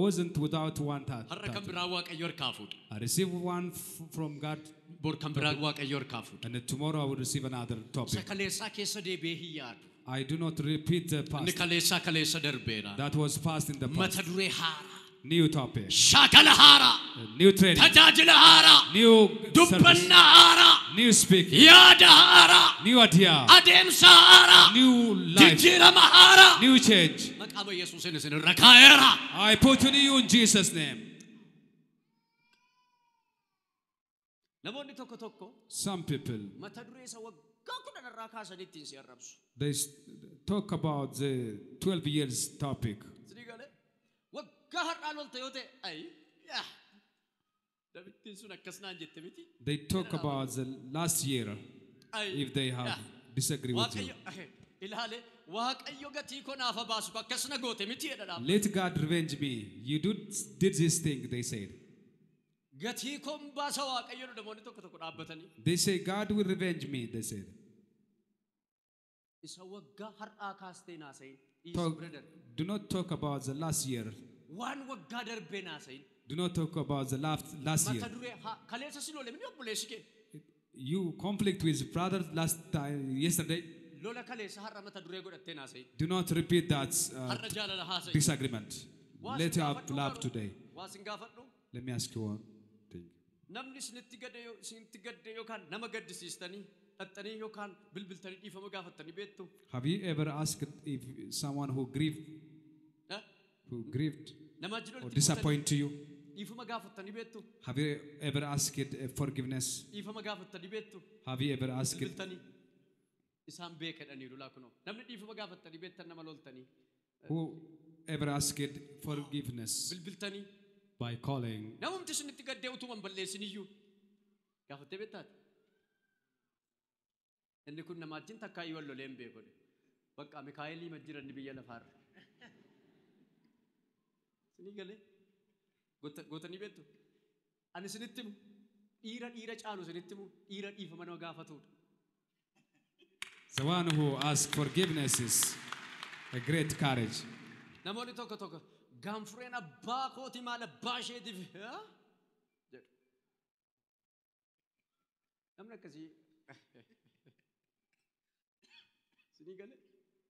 [SPEAKER 2] wasn't without one
[SPEAKER 1] Har'a kan
[SPEAKER 2] title.
[SPEAKER 1] biraa Waaqayyo harkaa fuudha.
[SPEAKER 2] I received one from God,
[SPEAKER 1] Bor kan biraa Waaqayyo harkaa fuudha.
[SPEAKER 2] and then tomorrow I will receive another
[SPEAKER 1] Isa
[SPEAKER 2] topic.
[SPEAKER 1] kaleessaa keessa deebi'ee hin yaadu.
[SPEAKER 2] I do not repeat the
[SPEAKER 1] Inni
[SPEAKER 2] past.
[SPEAKER 1] kaleessaa kaleessa darbeera.
[SPEAKER 2] That was past in the past.
[SPEAKER 1] Mata duree haaraa.
[SPEAKER 2] New topic,
[SPEAKER 1] Shaakala haaraa.
[SPEAKER 2] New training,
[SPEAKER 1] Tajaajila haaraa.
[SPEAKER 2] new service,
[SPEAKER 1] Dubbannaa haaraa.
[SPEAKER 2] New speaking,
[SPEAKER 1] Yaada haaraa.
[SPEAKER 2] New idea,
[SPEAKER 1] Adeemsa haaraa.
[SPEAKER 2] New life,
[SPEAKER 1] Jijjiirama haaraa.
[SPEAKER 2] New change.
[SPEAKER 1] Maqaa Yesuusiin isin irra kaa'eera.
[SPEAKER 2] I put on you in Jesus' name.
[SPEAKER 1] Namoonni tokko tokko
[SPEAKER 2] Some people,
[SPEAKER 1] mata duree isa waggaa 10 irraa kaasanii ittiin si arrabsu.
[SPEAKER 2] They talk about the 12 years topic.
[SPEAKER 1] Isinii galee waggaa har'aa lolta yoo ta'e ayi yaa namittiin sun akkas naan jette miti.
[SPEAKER 2] They talk about the last year
[SPEAKER 1] Ayi
[SPEAKER 2] if they have
[SPEAKER 1] yaa.
[SPEAKER 2] Disagree with you.
[SPEAKER 1] Waaqayyo ilaale Waaqayyo gatii koo naaf haa baasu akkas na goote miti jedha dhaabba.
[SPEAKER 2] Let God revenge me. You did this thing, they said.
[SPEAKER 1] Gatii koon baasa Waaqayyo namoonni tokko tokko dhaabbatanii.
[SPEAKER 2] They say, "God will revenge me," they said.
[SPEAKER 1] Isa waggaa har'aa kaastee naasayin. Dhiisi
[SPEAKER 2] Talk,
[SPEAKER 1] bira darbe.
[SPEAKER 2] Do not talk about the last year.
[SPEAKER 1] Waan waggaa darbee naasayin.
[SPEAKER 2] Do not talk about the last
[SPEAKER 1] Mata
[SPEAKER 2] year.
[SPEAKER 1] Duree haa kaleessa si lole mini obboleessi kee.
[SPEAKER 2] You conflict with brother last time, yesterday.
[SPEAKER 1] Lola kaleessa har'a mata duree godhattee naasayin.
[SPEAKER 2] Do not repeat that
[SPEAKER 1] Har'a jaalala haasayin.
[SPEAKER 2] Disagreement.
[SPEAKER 1] Waa
[SPEAKER 2] Let
[SPEAKER 1] sin
[SPEAKER 2] have
[SPEAKER 1] gaafadhu
[SPEAKER 2] love
[SPEAKER 1] garuu.
[SPEAKER 2] Today.
[SPEAKER 1] Waa sin gaafadhu.
[SPEAKER 2] Let me ask you one thing.
[SPEAKER 1] Namni isinitti gadde yookaan nama gaddisiistanii dhaxxanii yookaan bilbiltanii dhiifama gaafattanii beektu.
[SPEAKER 2] Have you ever asked if someone who grieved,
[SPEAKER 1] Eh?
[SPEAKER 2] who grieved
[SPEAKER 1] Nama wajjin
[SPEAKER 2] or
[SPEAKER 1] walitti buutanii
[SPEAKER 2] disappointed you?
[SPEAKER 1] Dhiifama gaafattanii beektu.
[SPEAKER 2] Have you ever asked forgiveness?
[SPEAKER 1] Dhiifama gaafattanii beektu.
[SPEAKER 2] Have you ever asked?
[SPEAKER 1] Bilbiltanii isaan beekadhaniiru laa kunoo. Namni dhiifama gaafattanii beektan nama loltanii.
[SPEAKER 2] Who ever asked forgiveness
[SPEAKER 1] Bilbiltanii
[SPEAKER 2] by calling?
[SPEAKER 1] Namumti isinitti gaddee utuma hin balleessin iyyuu gaafattee beektaati. Inni kun nama wajjin takkaa iyyuu wal lolee hin beeku. Bakka Mikaa'elii majjiranni biyya lafaarra. Isinii galee gootanii beektu. Ani isinitti himu dhiira dhiira caalu isinitti himu dhiira dhiifama nama gaafatudha.
[SPEAKER 2] The one who asks forgiveness is a great courage.
[SPEAKER 1] Namoonni tokko tokko gaanfureen abbaa kooti maal abbaa isheetiif haa? Jedhu. Namni akkasii isinii galee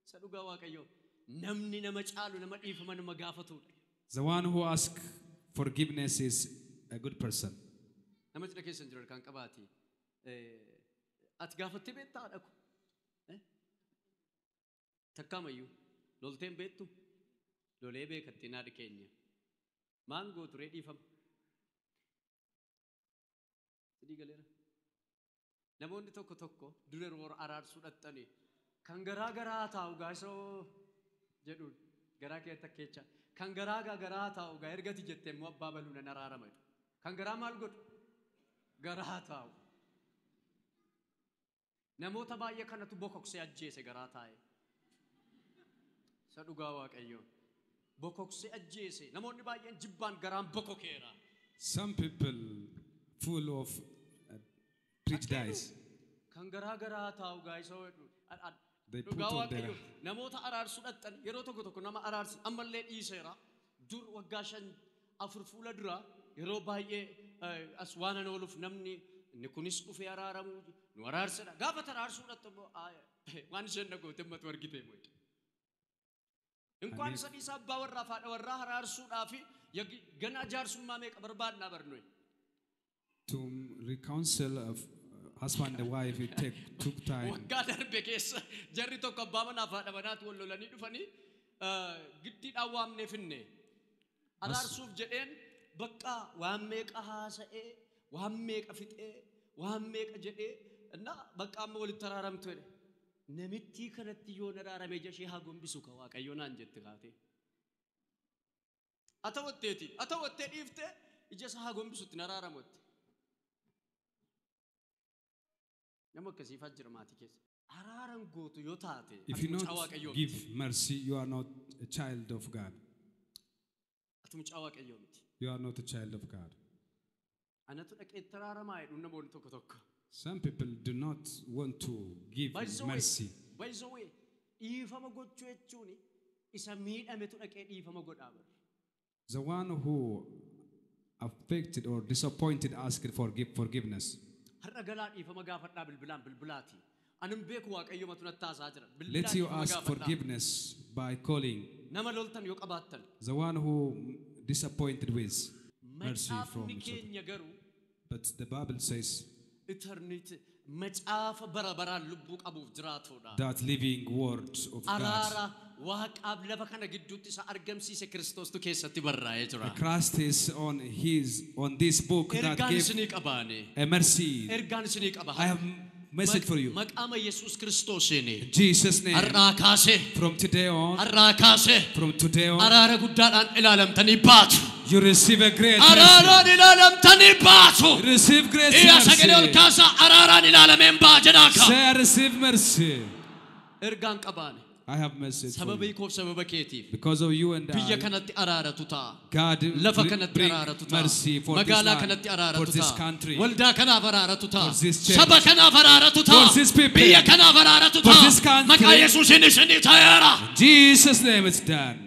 [SPEAKER 1] isa dhugaa Waaqayyoo namni nama caalu nama dhiifama nama gaafatudha.
[SPEAKER 2] The one who asks forgiveness is a good person.
[SPEAKER 1] Nama cina keessan jiru kan qabaati. Ati gaafattee beektaa haadha ko? Eh? Takkaamayyuu lolteen beektu? Lolee beekattiin haadhi keenya. Maan gooturee dhiifama? Sidii galeera. Namoonni tokko tokko dura yeroo araarsuu dhaxxanii kan garaa garaa taa'u gaasoo jedhuun garaa kee takkeecha kan garaa garaa taa'u gaa ergati jettee immoo abbaa baluu nan araarama jedhu. Kan garaa maal godhu? Garaa taa'u. Namoota baay'ee kanatu bokoksee ajjeese garaa taa'e. Isa dhugaa Waaqayyoo. Bokoksee ajjeese. Namoonni baay'een jibbaan garaan bokokeera.
[SPEAKER 2] Some people full of prejudice.
[SPEAKER 1] Kan garaa garaa taa'u gaayisoo jedhu.
[SPEAKER 2] They put
[SPEAKER 1] Dhugaa
[SPEAKER 2] on their
[SPEAKER 1] Waaqayyoo. Namoota araarsuu dhaqxan yeroo tokko tokko nama araarsi ammallee dhiiseera. Dur waggaa 5 4 fuula dura yeroo baay'ee as waan an ooluuf namni inni kunis dhufee araaramu nu araarsedha. Gaafa araarsuu dhaqxu immoo waan isheen na goote ummatu argitee moo'e. Inkwaan isa dhiisaa abbaa warraa fi haadha warraa araarsuudhaaf ganaa jaarsummaa meeqa barbaadnaa barnoe.
[SPEAKER 2] To reconcile of husband and wife, it took time.
[SPEAKER 1] Waggaa darbe keessa jarri tokko abbaa manaa fi haadha manaatti wal lolanii dhufanii giddiidhaan waamnee finne. Araarsuuf jedheen bakka waan meeqa haasa'ee waan meeqa fixee waan meeqa jedhee na bakka amma walitti araaramtu jedhe. Namittii kanatti yoo na araarame ija ishee haa gombisu ka Waaqayyo naan jette kaatee. Atawatteeti atawattee dhiiftee ija isaa haa gombisutti naraaramotte. Nama akkasiifaa jira maatii keessa. Araaran gootu yoo taate
[SPEAKER 2] If
[SPEAKER 1] ati
[SPEAKER 2] you
[SPEAKER 1] mucaa
[SPEAKER 2] not
[SPEAKER 1] Waaqayyoo miti.
[SPEAKER 2] give mercy, you are not a child of God.
[SPEAKER 1] Ati mucaa Waaqayyoo miti.
[SPEAKER 2] You are not a child of God.
[SPEAKER 1] Anatu dhaqee itti araaramaa jedhu namoonni tokko tokko.
[SPEAKER 2] Some people do not want to give
[SPEAKER 1] By the way,
[SPEAKER 2] mercy.
[SPEAKER 1] by the way, dhiifama gochuu jechuun isa miidhametu dhaqee dhiifama godhaa bara.
[SPEAKER 2] The one who affected or disappointed asked for forgiveness.
[SPEAKER 1] Har'a galaa dhiifama gaafadhaa bilbilaan bilbilaati. Anin beeku Waaqayyo matu natti haasaa jira.
[SPEAKER 2] Let
[SPEAKER 1] Bilbilaan
[SPEAKER 2] you
[SPEAKER 1] dhiifama
[SPEAKER 2] ask
[SPEAKER 1] gaafadhaa.
[SPEAKER 2] forgiveness by calling
[SPEAKER 1] Nama loltan yoo qabaattan.
[SPEAKER 2] the one who disappointed with mercy from
[SPEAKER 1] Macaafni
[SPEAKER 2] each other.
[SPEAKER 1] keenya garuu
[SPEAKER 2] But the Bible says
[SPEAKER 1] eternity macaafa bara baraan lubbuu qabuuf jiraatudha.
[SPEAKER 2] that living word of God.
[SPEAKER 1] Araara Waaqaaf lafa kana gidduutti isa argamsiise Kiristoostu keessatti barraa'ee jira.
[SPEAKER 2] Christ is on this book that
[SPEAKER 1] Ergaan
[SPEAKER 2] gave
[SPEAKER 1] isinii qabaane.
[SPEAKER 2] a mercy.
[SPEAKER 1] Ergaan isinii qaba.
[SPEAKER 2] I have message for you.
[SPEAKER 1] Maqaama Yesuus Kiristoosiin
[SPEAKER 2] In Jesus' name.
[SPEAKER 1] har'aa kaasee
[SPEAKER 2] From today on,
[SPEAKER 1] har'aa kaasee
[SPEAKER 2] from today on,
[SPEAKER 1] araara guddaadhaan ilaalamtanii baatu.
[SPEAKER 2] you receive a great mercy.
[SPEAKER 1] Araaraan ilaalamtanii baatu.
[SPEAKER 2] You receive great
[SPEAKER 1] Iyya sagalee ol
[SPEAKER 2] mercy.
[SPEAKER 1] kaasaa araaraan ilaalameen baa jedhaa ka.
[SPEAKER 2] Say, I receive mercy.
[SPEAKER 1] Ergaan qabaane
[SPEAKER 2] I have message for
[SPEAKER 1] sababii
[SPEAKER 2] you.
[SPEAKER 1] koof sababa keetiif
[SPEAKER 2] Because of you and
[SPEAKER 1] biyya
[SPEAKER 2] I,
[SPEAKER 1] kanatti araaratu ta'a.
[SPEAKER 2] God
[SPEAKER 1] Lafa
[SPEAKER 2] will
[SPEAKER 1] kanatti
[SPEAKER 2] bring
[SPEAKER 1] araaratu ta'a.
[SPEAKER 2] mercy for this
[SPEAKER 1] Magaalaa
[SPEAKER 2] land,
[SPEAKER 1] kanatti
[SPEAKER 2] for
[SPEAKER 1] araaratu
[SPEAKER 2] this
[SPEAKER 1] ta'a.
[SPEAKER 2] country,
[SPEAKER 1] Waldaa kanaaf araaratu ta'a.
[SPEAKER 2] for this church,
[SPEAKER 1] Saba kanaaf araaratu ta'a.
[SPEAKER 2] for this people,
[SPEAKER 1] Biyya kanaaf araaratu
[SPEAKER 2] for
[SPEAKER 1] ta'a.
[SPEAKER 2] this country.
[SPEAKER 1] Maqaa Yesuusiin isinii ta'eera.
[SPEAKER 2] In Jesus' name it's done.